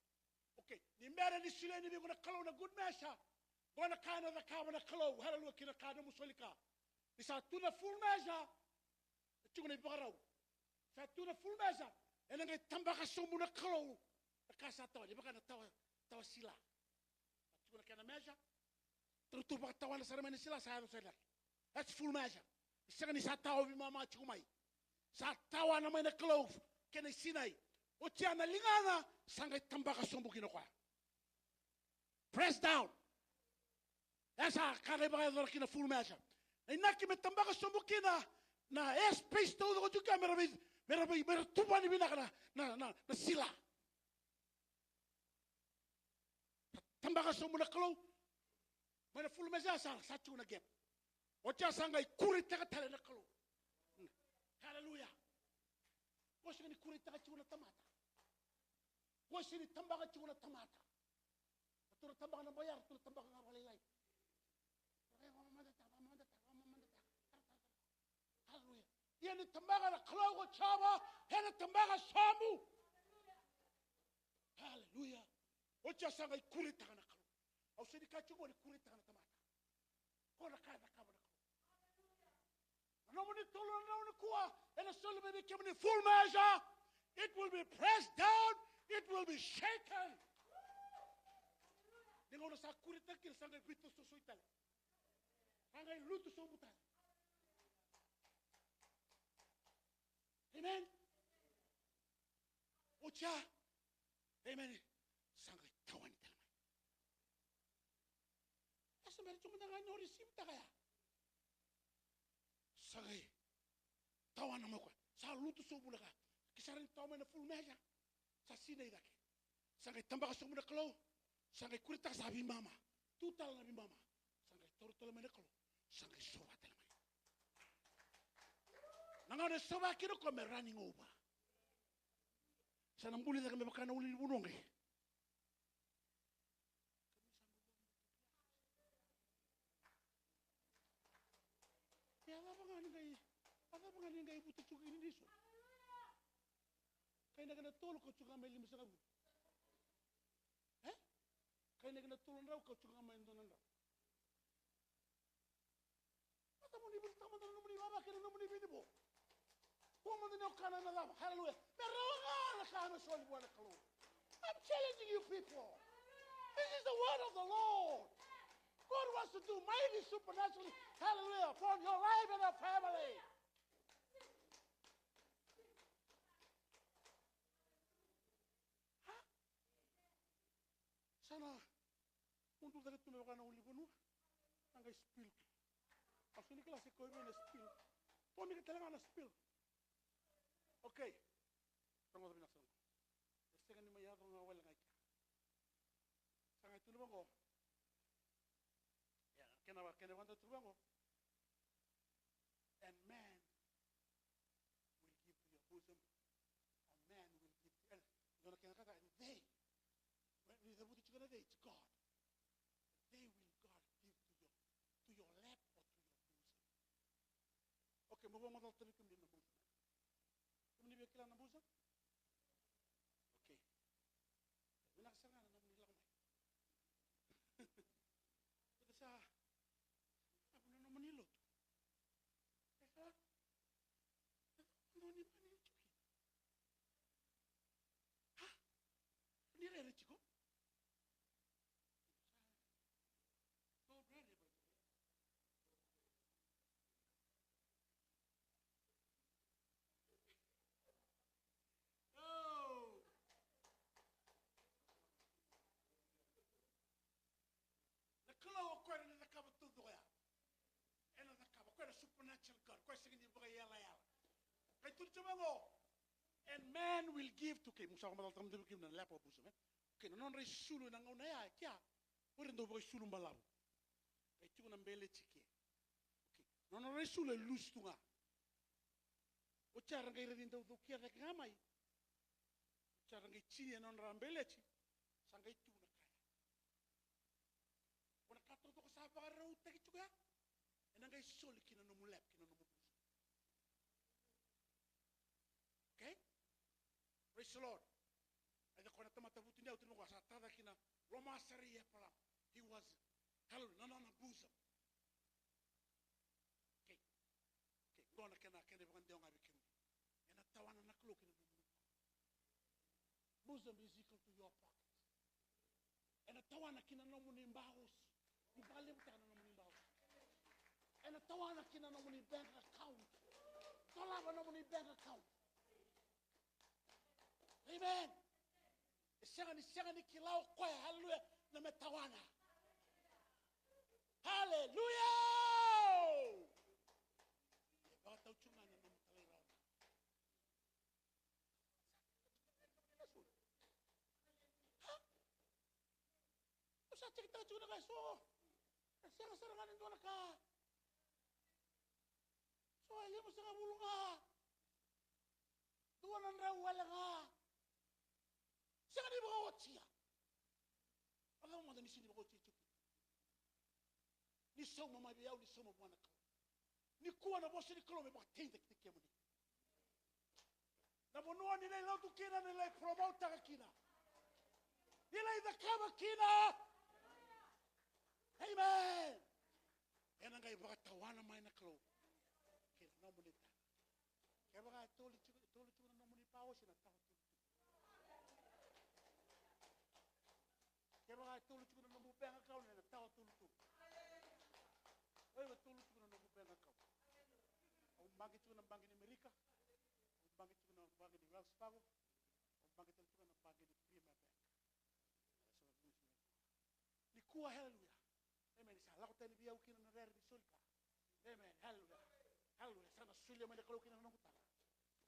Okay, ni bera ni solia ni vei iko na Kalou na good measure, qo na ka ena cakava na Kalou, hallelujah, kina ka nomu soli ka. Ni sa tu na full measure, e tiko na ivakarau. Sa tu na full measure, ena qai tabaka sobu na Kalou na ka sa tawa, ni vaka na tawa, tawa sila. Sa tiko na kena measure, taura tu vakatawana sara mai na sila, sa yaco sara i cake. That's full measure. Sega ni sa tawa veimama tiko mai. Sa tawana mai na Kalou kei na sinai. Oti ya na ligana, sa qai tabaka sobu kina o koya. Press down. E sa ka qai vakayacora kina full measure. Na inaki me tabaka sobu kina na space taucoko tiko ya, me ra vei, me ra vei, me ra tuvani vinaka na, na, na, na sila. Tabaka sobu na Kalou. Mai na full measure sa, sa tiko na gap. Oti ya sa qai kuretaka tale na Kalou. Hallelujah. Ko sega ni kuretaka tiko na tamata. Ko sega ni tabaka tiko na tamata. Ratou na tabaka na baya, ratou na tabaka ga vakalailai. Hallelujah. Ia ni tabaka na Kalou ko Jiova, ena tabaka sobu. Hallelujah. Oti ya sa qai kuretaka na Kalou. Au sega ni kaya tiko ni kuretaka na tamata. Ko na ka e cakava na Kalou. Na nomuni tolu na drau nikua, ena soli mai vei kemuni full measure. It will be pressed down, it will be shaken. Ni gauna sa kuretaka kina, sa qai veitosoisoi tale. Sa qai lutu sobu tale. Amen. Oti ya. Amen. Sa qai tawani tale mai. E sa bera tu mada ga ni o receive-taka ya. Sa qai tawana mai o koya. Sa lutu sobu na ka. Ke sa rawa ni tawa mai na full measure. Sa sinai cake. Sa qai tabaka sobu na Kalou. Sa qai kuretaka, sa veimama. Tu tale na veimama. Sa qai taura tale mai na Kalou. Sa qai sova tale mai. Na gauna e sova kina o koya me running over. Sa na buli cake me vaka na ulunivanua qai. Ia, a cava ga ni qai, a cava ga ni qai vuta tiko kina ni so? Kainaki na tolu kau tiko ga mai limasagavulu. E? Kainaki na tolu na drau kau tiko ga mai dua na drau. Mata mo ni vuta mada na nomuni vava kei na nomuni vinivo. Kua mada ni o kana na cava. Hallelujah. Me rawa ga na ka me soli vua na Kalou. I'm challenging you people. This is the word of the Lord. God wants to do mighty supernaturally. Hallelujah. Upon your life and your family. Sa na mudu cake tu me vaka na ulunivanua. Na qai spill tu. Au sega ni kila se kau vei na spill. Tomika tale ga na spill. Okay. Rogoca vinaka sara. E sega ni mai yaco ga wale ga i kea. Sa qai tukuna vaqo. Ia, kena, kena vakadewa tukuna vaqo. And man will give to your bosom. A man will give to, and dua na kena kata, and they. Ni cavuti tiko na they, it's God. They will God give to your, to your lap or to your bosom. Okay, mo vakamacala tale kemuni na bosom. Kemuni via kila na bosom? Okay. Vinaka sara ga na nomuni lako mai. Keda sa, na nomuni lotu. E sa, na nomuni mani tiko. Ha? Ni rere tiko. Soli tiko mai qo. And man will give to, okay, mo sa vakamacalataka mada vei kemuni na lepa o Buddhism, e? Okay, na nodra isulu ena gauna ya, e kea. O ira dau vakaisulu balavu. Qai tiko na beleti ke. Okay. Na nodra isulu e lusi tu ga. Oti ya ra qai raici dau caukia cake ga mai. Oti ya ra qai tinia na nodra beleti. Sa qai tu na ka ya. O na ka taucoko sa vakarautaki tiko ya, ena qai soli ki na nomu lap, ki na nomu bosom. Okay? Praise the Lord. Aia, ko na tamata vutuniyau tiko qo, sa taca ki na loma sara i Eparaama. He was held na nona bosom. Okay. Okay, qo na kena, kena ivakadewa ga vei kemuni. Ena tawana na Kalou ki na nomuni. Bosom is equal to your pocket. Ena tawana ki na nomuni bausi. Ni vakalevutaka na nomuni bausi. Ena tawana ki na nomuni bank account. Dolava nomuni bank account. Amen. E sega ni, sega ni kila o koya, haleluya, na me tawana. Haleluya! E vakatau tu ga na nomu talairawarawa. Ha? Au sa cekitaka tiko na ka eso. E sega sara ga ni dua na ka. So e limasagavulu ga. Dua na drau wale ga. Sega ni vakaotia. A cava mada ni sega ni vakaotia tiko? Ni sauma mai vei au, ni sauma vua na Kalou. Nikua na vosa ni Kalou me vakateitaki kemuni. Na vanua ni lai lotu kina, ni lai promote-taka kina. Ni lai cakava kina. Amen. Ena qai vakatawana mai na Kalou. Kei na nomuni tana. Kevaka e tolu tiko, tolu tiko na nomuni power, sa na tawa tolu tiko. Kevaka e tolu tiko na nomu bank account, ena tawa tolu tiko. Oi, e tolu tiko na nomu bank account. Au baqe tiko na baqe ni Amerika. Au baqe tiko na baqe ni Wells Fargo. Au baqe tale tiko na baqe ni Premier Bank. Nikua, haleluya. Amen. Sa lako tani vei au kina na rere ni soli ka. Amen. Haleluya. Haleluya. Sa na solia mai na Kalou kina na noqu tala.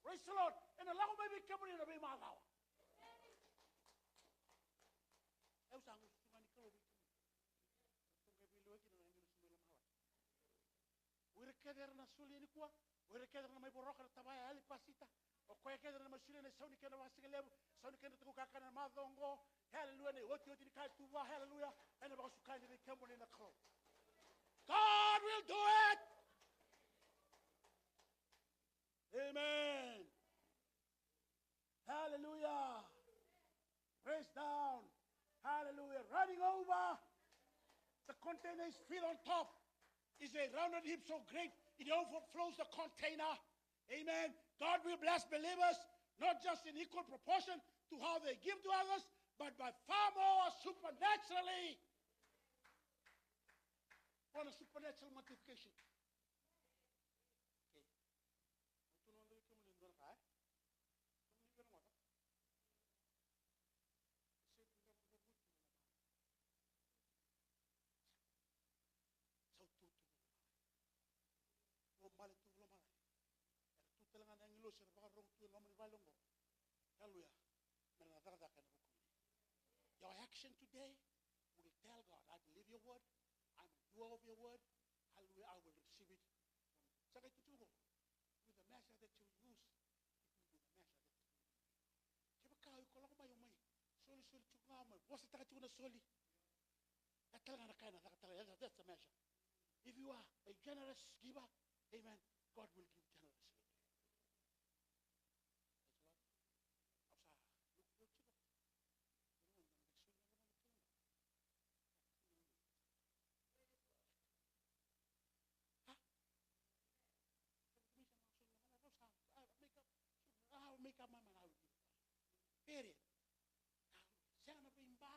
Praise the Lord. Ena lako mai vei kemuni ena veimacawa. Au sa gusu tu ga ni Kalou vei kemuni. Tou qai veiliwai kina na agilosi mai lomalagi. O ira kece era na solia nikua, o ira kece era na mai voroka na tavaya alipasita, o koya kece era na mai solia na isau ni kena vakasigalevu, isau ni kena tuku kakana na macawa oqo. Haleluya, na iotioti ni ka e tu vua, haleluya. Ena vakasuka yani vei kemuni na Kalou. God will do it. Amen. Hallelujah. Press down. Hallelujah. Running over. The container is filled on top. Is a rounded heap so great it overflows the container. Amen. God will bless believers, not just in equal proportion to how they give to others, but by far more supernaturally. On a supernatural multiplication. Okay. Au tukuna mada vei kemuni e dua na ka, e? Kemuni vei na gona. Sega ni dua na ka vou tu na mala. Sa tu tu na mala. Lo male tu lo mala. Era tu tale ga na agilosi era vakarorogo tu e loma ni vale oqo. Hallelujah. Me na cakacaka ena vukumuni. Your action today will tell God, I believe your word. I'm a doer of your word. Hallelujah. I will receive it. Sa qai tu tu qo. With the measure that you use, it will be the measure that you will be. Kevaka o iko lako mai, o mai solisoli tiko ga, o mai vosataka tiko na soli. E tale ga na ka ena caka tale, that's, that's the measure. If you are a generous giver, amen, God will give generously. Praise the Lord. Au sa look forward to that. Ha? I'll make up, I'll make up my mind, I will give it. Period. Sega na veiba.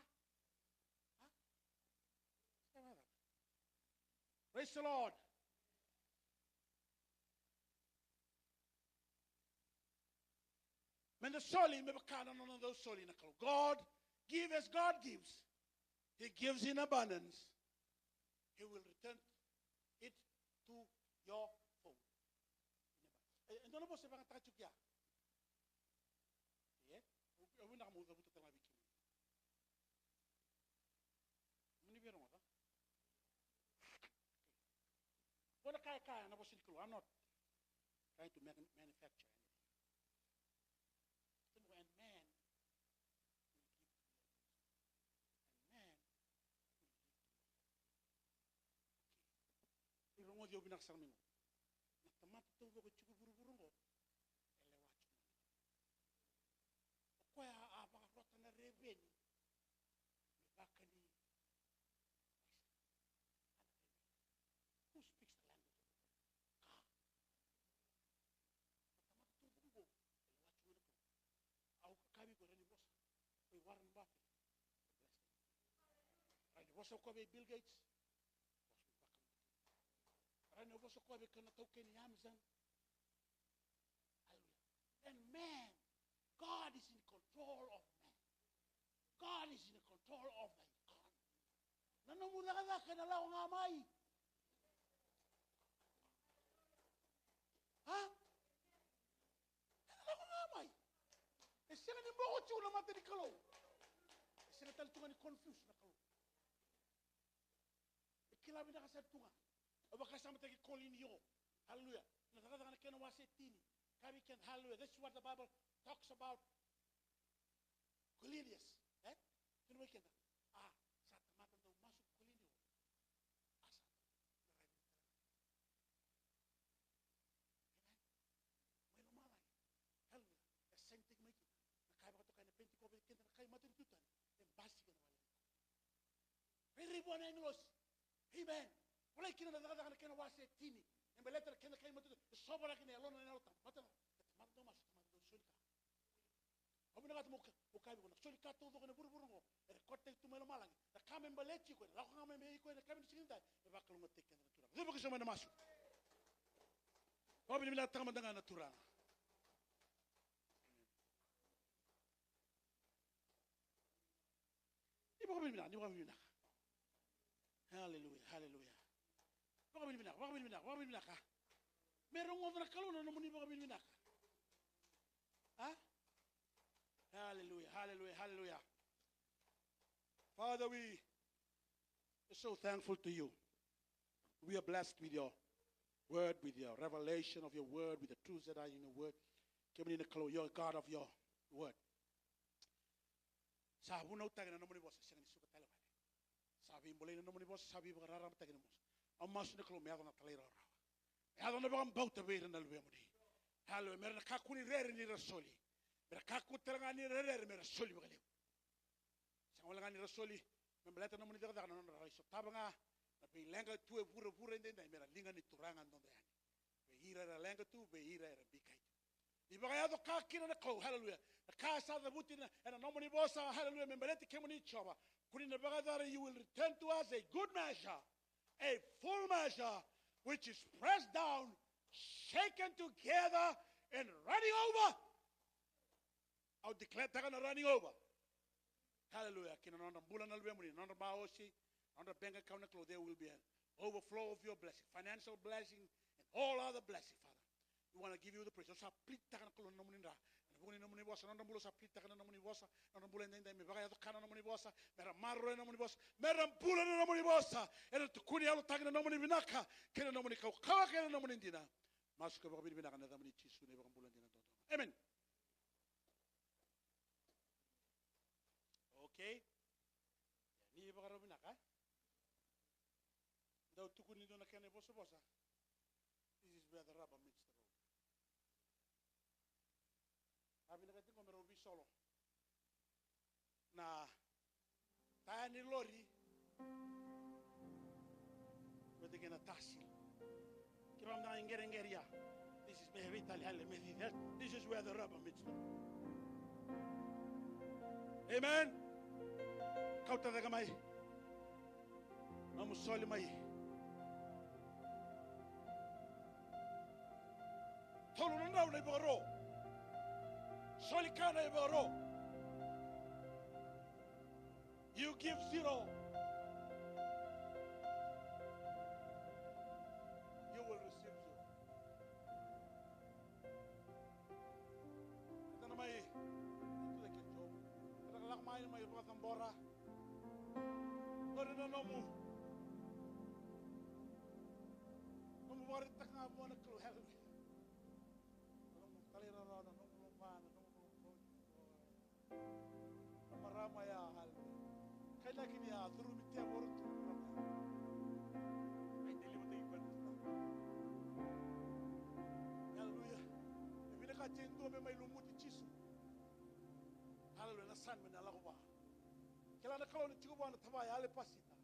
Ha? Sega na. Praise the Lord. Me da soli me vaka na nona dau soli na Kalou. God give as God gives. He gives in abundance. He will return it to your fold. E, e dua na vosa e vakayagataka tiko ya. Ia, au, au vinaka meu cavuta tale ga vei kemuni. Moni via rogoca. Qo na ka e kaya na vosa ni Kalou, I'm not trying to manu-, manufacture anything. Tell me, and man will give to others. And man will give to others. Okay. Ni rogoci au vinaka sara mai qo. Na tamata taucoko e tiko e vuravura qo, e lewa tiko na Kalou. O koya a vakarota na reveni me vakani. Who speaks the language of the world? God. Na tamata taucoko qo, e lewa tiko na Kalou. Au kaya vei iko, rawa ni vosa o koya vei Warren Buffett, bless them. Rawa ni vosa o koya vei Bill Gates, rawa ni vosa o koya vei kena taukei ni Amazon. Hallelujah. And man, God is in control of man. God is in control of the economy. Na nomu cakacaka ena lako ga mai. Ha? Ena lako ga mai. E sega ni boko tiko na mata ni Kalou. E sega tale tu ga ni confuse na Kalou. E kila vinaka sara tu ga. Au vakasamataki Kolinio. Hallelujah. Na Cakacaka na kena wase tini. Kaya vei keda, hallelujah. This is what the Bible talks about Cornelius. E? Tukuna vei keda. A, sa tamata dau masu ko Kolinio. A sa dau raici na Kalou. Amen. Mai lomalagi. Hallelujah. E sainitaki mai kina. Na ka e vakatokai na Penitiko vei keda na kai matanitu tani. E basika na wale ni Kalou. Rairai vua na agilosi. Amen. Volai kina na Cakacaka na kena wase tini. E baleta na kena kai matanitu. E sovaraki na yalona na Yalo Tabu. Mata na, e tamata dau masu, tamata dau soli ka. Au vinakata meu ka, meu kaya vei iko na soli ka taucoko ena vuravura oqo, e rekotaki tu mai lomalagi. Na ka me baleti iko, e lako ga mai vei iko ena yakavi ni siga nikua, e vakalougatataki keda na Turaga. Cei vakasama ena masu? Vakavinavinakataka mada ga na Turaga. Ni vakavinavinaka, ni vakavinavinaka. Haleluya, haleluya. Vakavinavinaka, vakavinavinaka, vakavinavinaka. Me rogoca na Kalou na nomuni vakavinavinaka. A? Haleluya, haleluya, haleluya. Father, we are so thankful to you. We are blessed with your word, with your revelation of your word, with the truths that are in your word. Kemuni na Kalou, you're a God of your word. Sa vunautaki na nomuni vosa, sega ni suka tale wale. Sa veibolei na nomuni vosa, sa veivakararamataki na nomuni vosa. Au masu na Kalou me yaco na talairawarawa. Me yaco na vakabauta vei ira na luvemuni. Haleluya. Me ra na kakua ni rere ni ra soli. Me ra kakua tale ga ni ra rere me ra soli vakalevu. Sega wale ga ni ra soli me baleta na nomuni cakacaka, na nodra rai sotava ga na veileqa tu e vuravura edaidai me ra liga ni Turaga dodo yani. Vei ira era leqa tu, vei ira era bikai tu. Ni vakayaco ka kina na Kalou, haleluya. Na ka sa cavuti na, ena nomuni vosa, haleluya, me baleti kemuni Jiova. Kua ni na vakayacora, you will return to us a good measure, a full measure, which is pressed down, shaken together, and running over. Au declare taka na running over. Hallelujah. Kina nodra bula na luvemuni, nodra maosi, nodra bank account na Kalou, there will be an overflow of your blessing, financial blessing, and all other blessing, Father. We want to give you the praise. Au sa plead taka na Kalou na nomuni dra. Ena vuku ni nomuni vosa, nodra bula au sa plead taka na nomuni vosa, nodra bula edaidai me vakayaco ka na nomuni vosa, me ra maroroya na nomuni vosa, me ra bula na nomuni vosa. Ena tukuni yalotaki na nomuni vinaka, kei na nomuni kaukauwa, kei na nomuni dina. Masu ka vakavinavinaka na yacamuni Jisu na iVakabula dina dodonu. Amen. Okay. Ia, ni vakarau vinaka, e? Dau tukuni dua na kena ivosavosa. This is where the rubber meets the road. A vinakati qo me rau veisolo na taya ni lori vata kei na tasi. Kevaka mada ga e qereqere ya, this is me veitalia, me cici. This is where the rubber meets the road. Amen. Kauta cake mai. Nomu soli mai. Tolu na drau na ivakaro. Soli ka na ivakaro. You give zero, you will receive zero. Mai vakacabora. Qori na nomu, nomu vakaraitaka ga vua na Kalou, haleluya. Na nomu talairawarawa, na nomu lomana, na nomu lomana. Na marama ya, haleluya. Kainaki ni a curumi tevoro tu na marama ya. Ai, deliver-taki koya na Turaga. Haleluya. E vinakati e dua me mai lumuti Jisu. Haleluya. Na same me na lako vua. Kila na Kalou ni tiko vua na tavaya alepasita.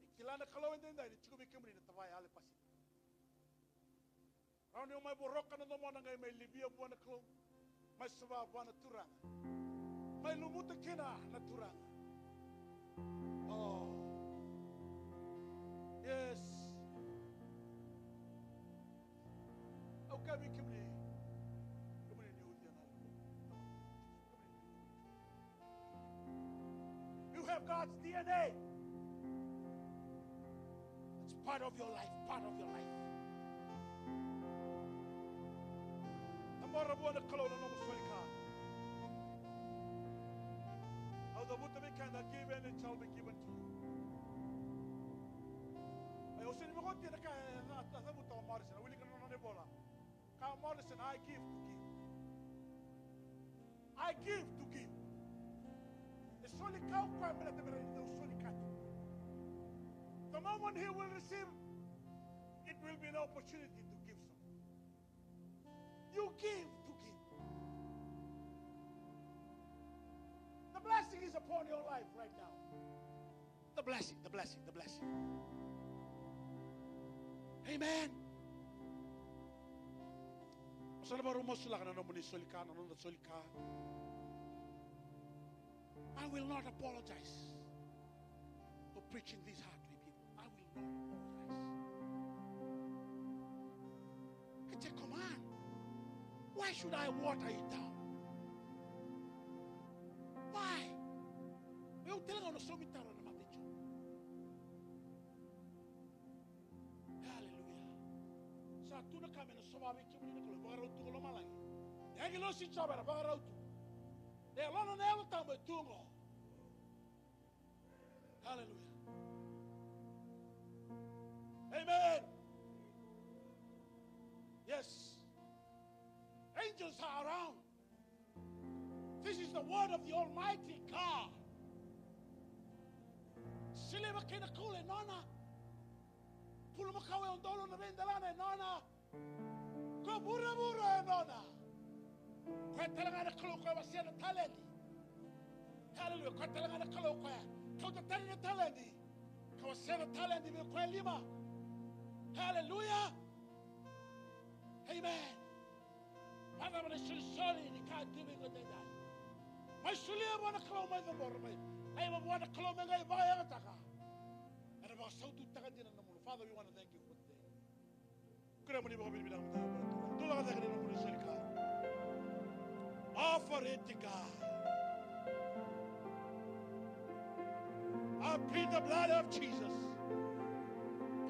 E kila na Kalou edaidai ni tiko vei kemuni na tavaya alepasita. Rawa ni o mai voroka na domona qai mai livia vua na Kalou. Mai sova vua na Turaga. Mai lumuta kina na Turaga. Oh. Yes. Au kaya vei kemuni, kemuni ni ucia na. You have God's D N A. It's part of your life, part of your life. Cabora vua na Kalou na nomu soli ka. Au cavuta vei keda, give and it shall be given to you. Ai, au sega ni vakaotia na ka e ca-, ca-, cavuta o Morrison, au wilika na nona ivola. Kaya o Morrison, I give to give. I give to give. E soli ka o koya baleta me rawa ni dau soli ka tiko. The moment he will receive, it will be an opportunity to give something. You give to give. The blessing is upon your life right now. The blessing, the blessing, the blessing. Amen. Sa na vakarau masulaka na nomuni soli ka, na noda soli ka. I will not apologize for preaching this hard to people. I will not apologize. It's a command. Why should I water it down? Why? Meu tale ga na somi taro na mata i Jiova. Haleluya. Sa tu na ka me na sova vei kemuni na Kalou, vakarau tu ko lomalagi. Na agilosi i Jiova era vakarau tu. Na yalona na Yalo Tabu e tu oqo. Haleluya. Amen. Yes. Angels are around. This is the word of the Almighty God. Siliva kei na koula e nona. Bulumakau e udolu na veidelana e nona. Ko vuravura e nona. Koya tale ga na Kalou koya wasea na taledi. Haleluya. Koya tale ga na Kalou koya kauta tani na taledi ka wasea na taledi vei koya lima. Haleluya. Amen. Vacava na isolisoli ni ka tu vei iko edaidai? Mai solia vua na Kalou, mai cabora mai. Laiva vua na Kalou me qai vakayagataka. Ena vakasaututaka dina na nomuni. Father, we want to thank you for today. Kura moni vakavinavinaka mada vua na Turaga. Dou lako cake ni nomuni soli ka. Offer it to God. I plead the blood of Jesus.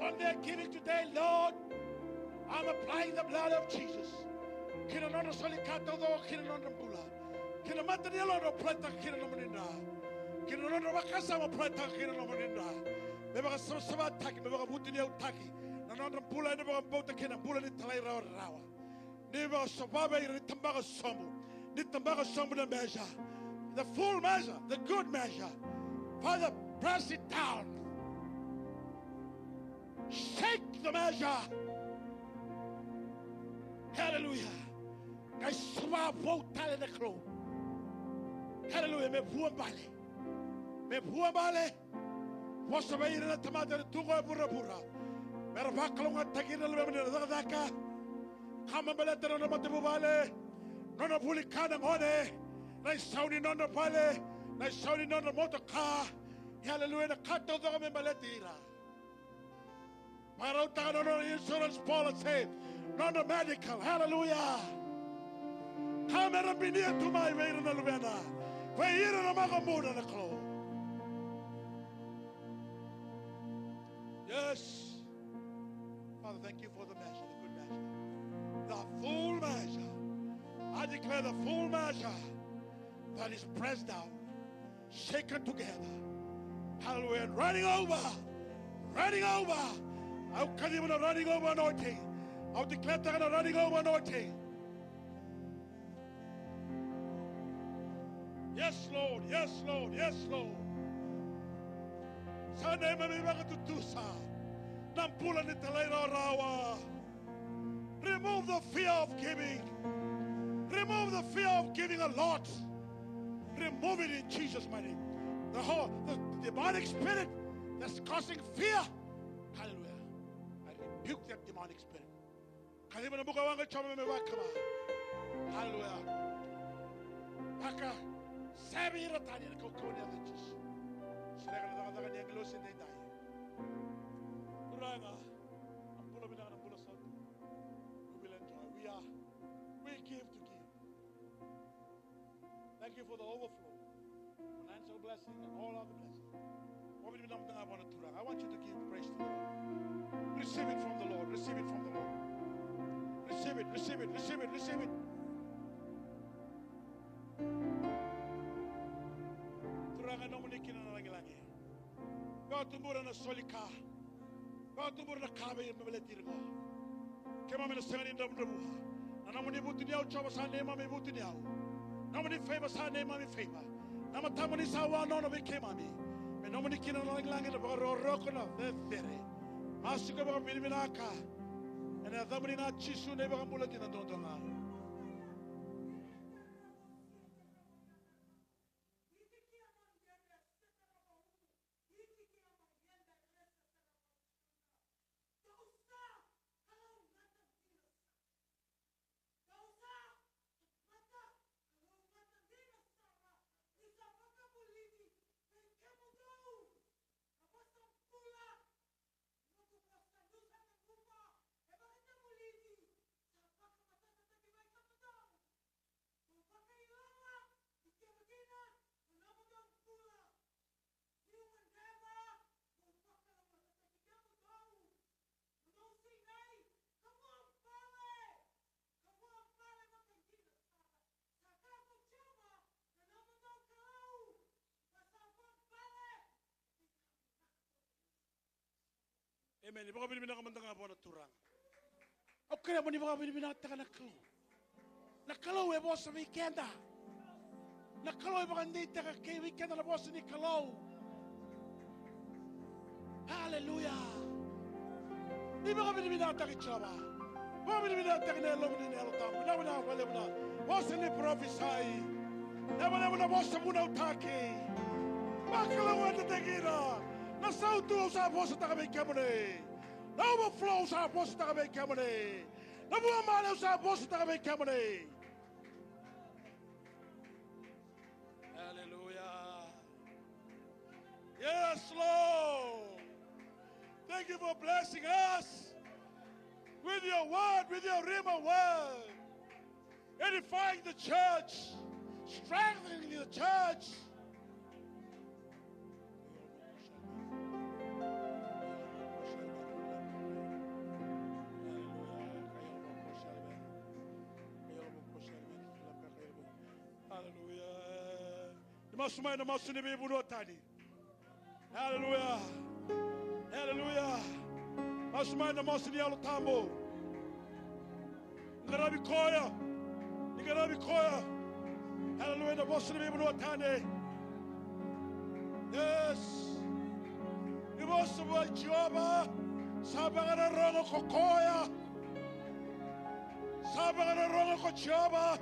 On their giving today, Lord, I'm applying the blood of Jesus. Ki na nodra soli ka taucoko, ki na nodra bula. Ki na mata ni yalodra, pulai taka ki na nomuni dra. Ki na nodra vakasama, pulai taka ki na nomuni dra. Me vakasavasavataki, me vakavutuniyautaki na nodra bula ena vakabauta kei na bula ni talairawarawa. Ni vakasova vei ira ni tabaka sobu. Ni tabaka sobu na measure. The full measure, the good measure. Father, press it down. Shake the measure. Hallelujah. Qai sova vou tale na Kalou. Hallelujah. Me vuabale. Me vuabale. Vosa vei ira na tamata era tu qo e vuravura. Me ra vakalougatataki ira na luvemuni na cakacaka. Ka me baleta na nona matavuvale, nona vuli ka na gone, na isau ni nona vale, na isau ni nona motoka. Hallelujah, na ka taucoko me baleti ira. Vakarautaka na nona insurance policy, nona medical. Hallelujah. Ka me ra binia tu mai vei ira na luvena, vei ira na makubuna na Kalou. Yes. Father, thank you for the measure, the good measure. The full measure. I declare the full measure that is pressed down, Shaken together. Hallelujah. Running over. Running over. Au kaciva na running over anointing. Au declare-taka na running over anointing. Yes, Lord. Yes, Lord. Yes, Lord. Sa neimami vakatutusa na bula ni talairawarawa. Remove the fear of giving. Remove the fear of giving a lot. Remove it in Jesus' mighty name. The whole, the demonic spirit that's causing fear. Hallelujah. I rebuke that demonic spirit. Kaciva na bukawaqa, Jiova, me vakama. Hallelujah. Vakasevi ira tani ena kaukauwa ni yaca i Jisu. Sereka na cakacaka ni agilosi edaidai. Turaga, na bula vinaka, na bula sautu. We will enjoy. We are, we give to give. Thank you for the overflow, financial blessing and all other blessings. Vakavinavinaka mada ga vua na Turaga. I want you to give praise to the Lord. Receive it from the Lord. Receive it from the Lord. Receive it, receive it, receive it, receive it. Turaga, nomuni kina na lagilagi. Vakatubura na soli ka. Vakatubura na ka vei me baleti ira qo. Keimami na sega ni dravudravua. Na nomuni vutuniyau, Jiova, sa neimami vutuniyau. Nomuni favour sa neimami favour. Na matamuni sa wanono vei keimami. Me nomuni kina na lagilagi, na vakarokoroko, na cecere. Masu ka vakavinavinaka. Ena yacamuni na Jisu na iVakabula dina duadua ga. Emeni. Vakavinavinaka mada ga vua na Turaga. Au kerea mo ni vakavinavinakataka na Kalou. Na Kalou e vosa vei keda. Na Kalou e vakadeitaka kei vei keda na vosa ni Kalou. Aleluya. Ni vakavinavinakataki Jiova. Vakavinavinakataki na Yalomuni na Yalo Tabu. Vinaka, vinaka vakalevu na vosa ni parofisai. Vinaka vakalevu na vosa vunautaki. Vakalougatataki ira. Na sautu au sa vosataka vei kemuni. Na overflow au sa vosataka vei kemuni. Na vua male au sa vosataka vei kemuni. Hallelujah. Yes, Lord. Thank you for blessing us with your word, with your Rhema word. Edifying the church, strengthening the church. Hallelujah. Ni masu mai na masu ni veivanua tani. Hallelujah. Hallelujah. Masu mai na masu ni Yalo Tabu. Ni qaravi koya. Ni qaravi koya. Hallelujah. Na vosa ni veivanua tani. Yes. Ni vosa vua Jiova. Sa vakarorogo ko koya. Sa vakarorogo ko Jiova.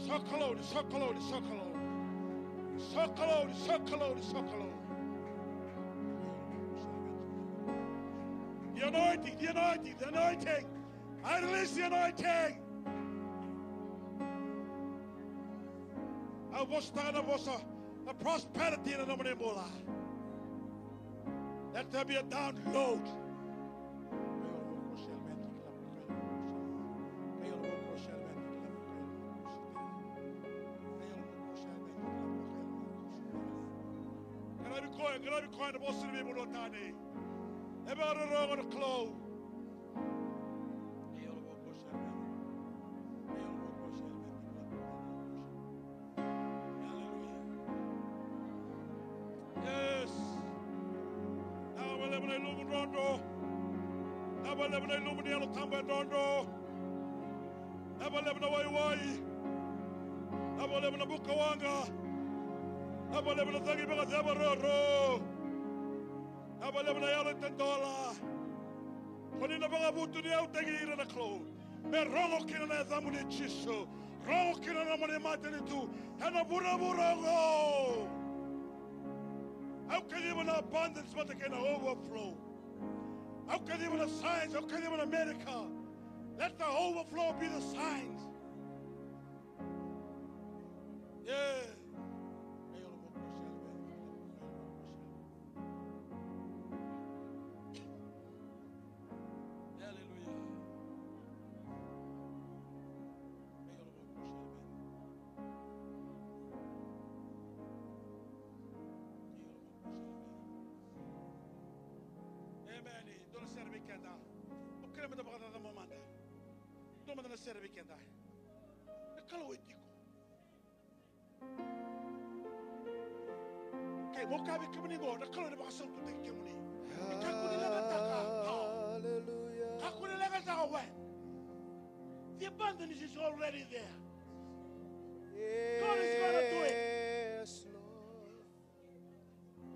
Sokalou, sokalou, sokalou. Sokalou, sokalou, sokalou. The anointing, the anointing, the anointing. I release the anointing. Au vosataka na vosa na prosperity ena nomuni bula. Let there be a download. Qaravi koya, qaravi koya na vosa ni veivanua tani. E vakarorogo na Kalou. Io, na vosa ni veivanua. drodro. Vinaka vakalevu na ilumu ni Yalo Tabu e drodro. Vinaka vakalevu na waiwai. Vinaka vakalevu na buka waqa. Vinaka vakalevu na cagi vakaceva roro. Vinaka vakalevu na yalo e tadola. Ko ni na vakavutuniyautaki ira na Kalou. Me rogo kina na yacamuni Jisu. Rogo kina na nomuni matanitu ena vuravura oqo. Au kaciva na abundance vata kei na overflow. Au kaciva na signs, au kaciva na miracle. Let the overflow be the signs. Yeah. Hallelujah. Emeni. Dua na sere vei keda. Au kerea meda vakacacabo mada. Dua mada na sere vei keda. Na Kalou e tiko. Ke mo kaya vei kemuni qo, na Kalou ena vakasaututaki kemuni. Ni kakua ni leqataka. Hallelujah. Kakua ni leqataka, we. The abundance is already there. God is gonna do it. Yes, Lord.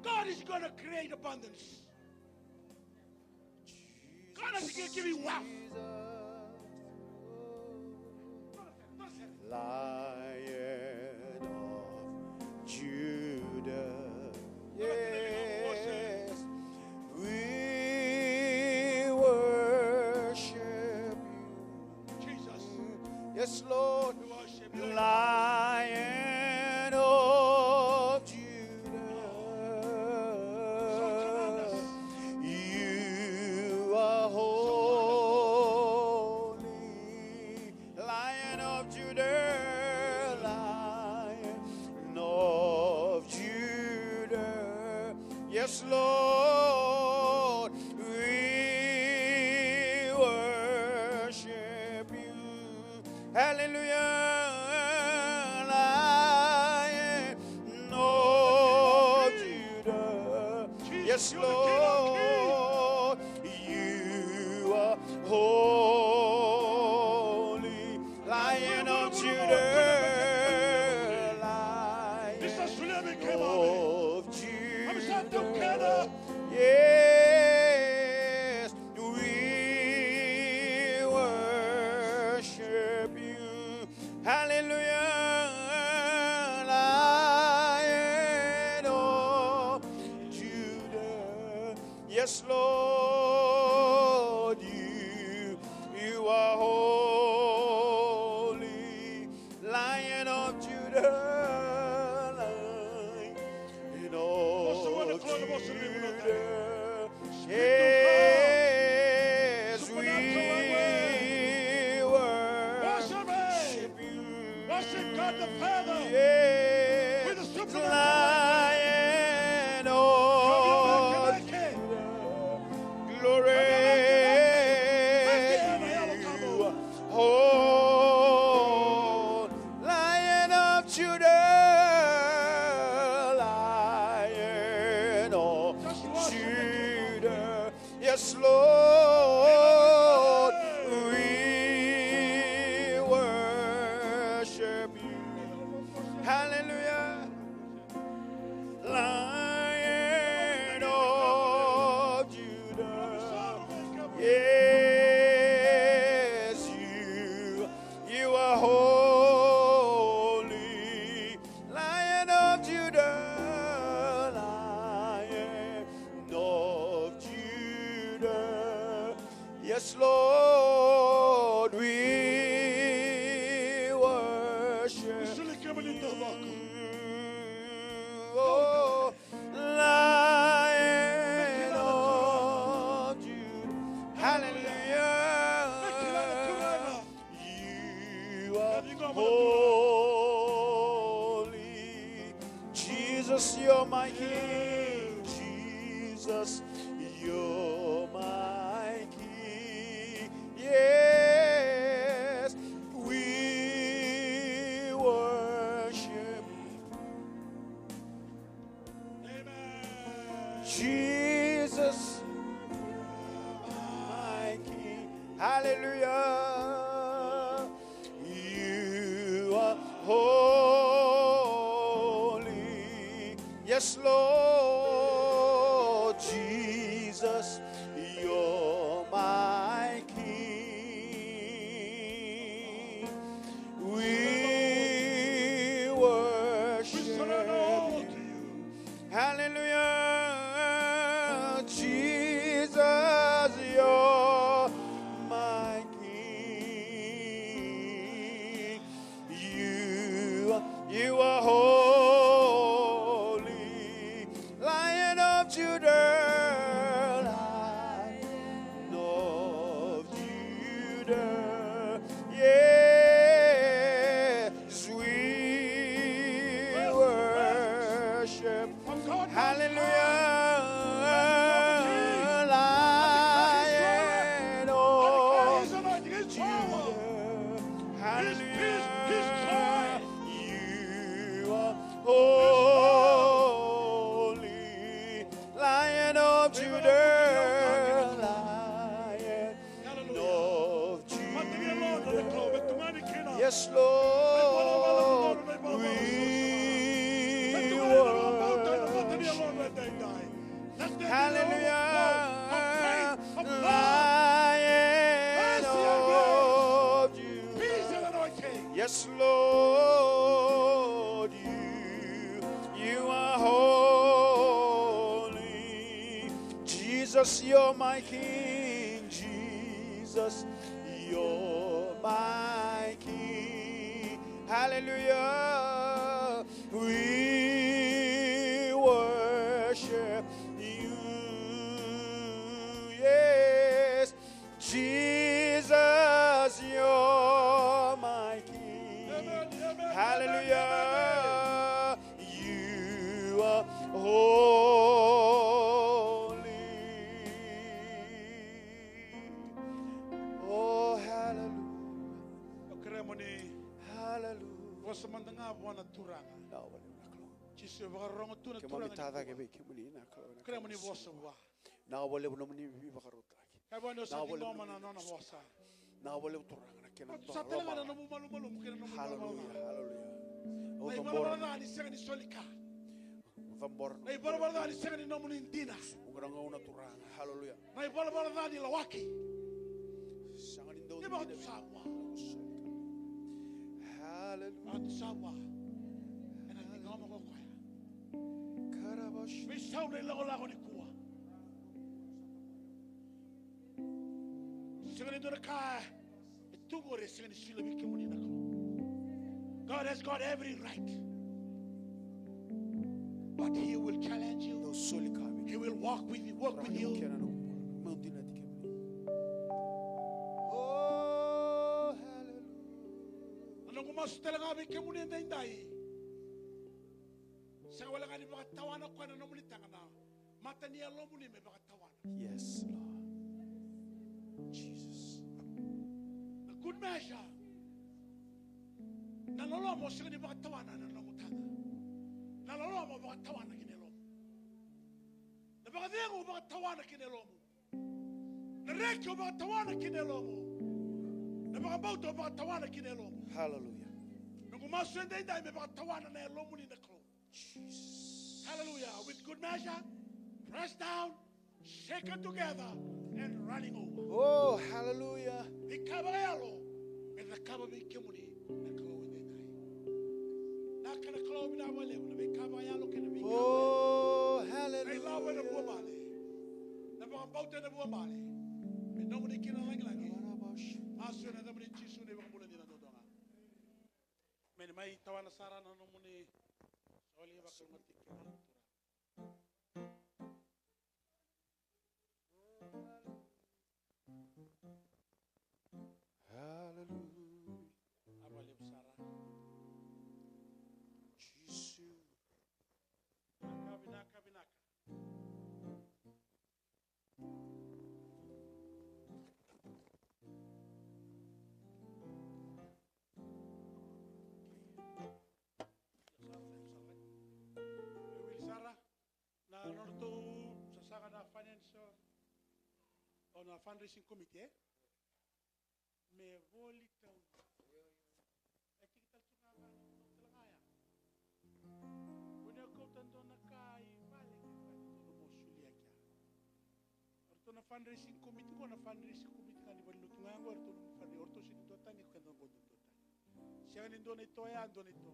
God is gonna create abundance. God is gonna give you wealth. Lion of Judah, yes, we worship you. Jesus. Yes, Lord. We worship you. Lion of Judah, you are holy. Lion of Judah, Lion of Judah. Yes, Lord, we worship you. Hallelujah, Lion of Judah. Yes, Lord, you are holy. Lion of Judah, Lion of Judah. Yes, we worship you. Hallelujah, Lion of Judah. Yes, Lord, you, you are holy. Lion of Judah, Lion of Judah. Yes, we worship you. Worship God the Father with the supernatural. Lion of Judah. Glory. Oh, Lion of Judah, Lion of Judah. Yes, Lord, we worship you. Hallelujah. Lion of Judah. Yes, you, you are holy. Lion of Judah, Lion of Judah. Yes, Lord, we worship you. Oh, Lion of Judah. Hallelujah. You are holy. Jesus, you're my King. Jesus, you're my King. Yes, we worship. Amen. Jesus, Hallelujah. You are holy. Yes, Lord Jesus, you're my King. We worship you. Hallelujah, Jesus, you're my King. You, you are holy, Lion of Judah, Lion of Judah. Yes, we worship. Hallelujah, Lion of Judah. Hallelujah, you are holy, Lion of Judah, Lion of Judah. Yes, Lord, we worship. Hallelujah, Lion of Judah. Yes, Lord, you, you are holy. Jesus, you're my King. Jesus, you're my King. Hallelujah. We worship you. Yes, Jesus, you're my King. Amen, amen, amen, hallelujah, amen. You are holy. Oh, hallelujah. Au kerea mo ni, hallelujah, vosa mada ga vua na Turaga. Jisu e vakarorogo tu na Turaga. Keimami tacake vei kemuni na Kalou. Kerea mo ni vosa vua. Vinaka vakalevu nomuni veivakarautaki. Kaya vua ni o sa ciqoma na nona vosa. Vinaka vakalevu Turaga na kena. Sa tale ga na nomu malumalumu kei na nomu ivalavala ca. Hallelujah, hallelujah. Na ivalavala ca ni sega ni soli ka. Na ivalavala ca ni sega ni nomuni dina. Uka na gauna Turaga. Hallelujah. Na ivalavala ca ni lawaki. Sega ni dau dina. Ni vakatusa vua. Hallelujah. Vakatusa vua. Ena ciqoma ko koya. Veisau na ilakolako nikua. Sega ni dua na ka e tu qori e sega ni solia vei kemuni na Kalou. God has got every right. But he will challenge you. He will walk with you, work with you. Oh, hallelujah. Na noqu masu tale ga vei kemuni edaidai. Sega wale ga ni vakatawana koya na nomuni taga, na mata ni yalomuni me vakatawana. Yes, Lord. Jesus. Na good measure. Na loloma o sega ni vakatawana na nomu taga. Na loloma o vakatawana ki na yalomu. Na vakacegu o vakatawana ki na yalomu. Na reki o vakatawana ki na yalomu. Na vakabauta o vakatawana ki na yalomu. Hallelujah. Noqu masu edaidai me vakatawana na yalomuni na Kalou. Jesus. Hallelujah. With good measure, pressed down, shaken together, and running over. Oh, hallelujah. Veika vakayalo me cakava vei kemuni na Kalou edaidai. Na ka na Kalou vinaka vakalevu, na veika vakayalo kei na veika vakayalo. Oh, hallelujah. Na ilavo ena vuabale. Na vakabauta ena vuabale. Me nomuni kina na lagilagi. Masu ena yacamuni Jisu na iVakabula dina duadua ga. Me ni mai tawana sara na nomuni soli vakalougatataki kina na Turaga. Hallelujah. Vinaka vakalevu sara. Jisu. Vinaka, vinaka, vinaka. E wili sara na nodratou sasaga na financial, o na fundraising committee, e? Voli tau. E tiki tale tu ga ga ni vunau tale ga ya. Kua ni o kauta dua na ka i vale ke ka ni dua na mo solia kea. O ratou na fundraising committee, ko na fundraising committee ga ni valenilotu ga ya, o ratou na fundraising, o ratou sega ni dua tani, ko keda qo dua tani. Sega ni dua na ito ya, dua na ito.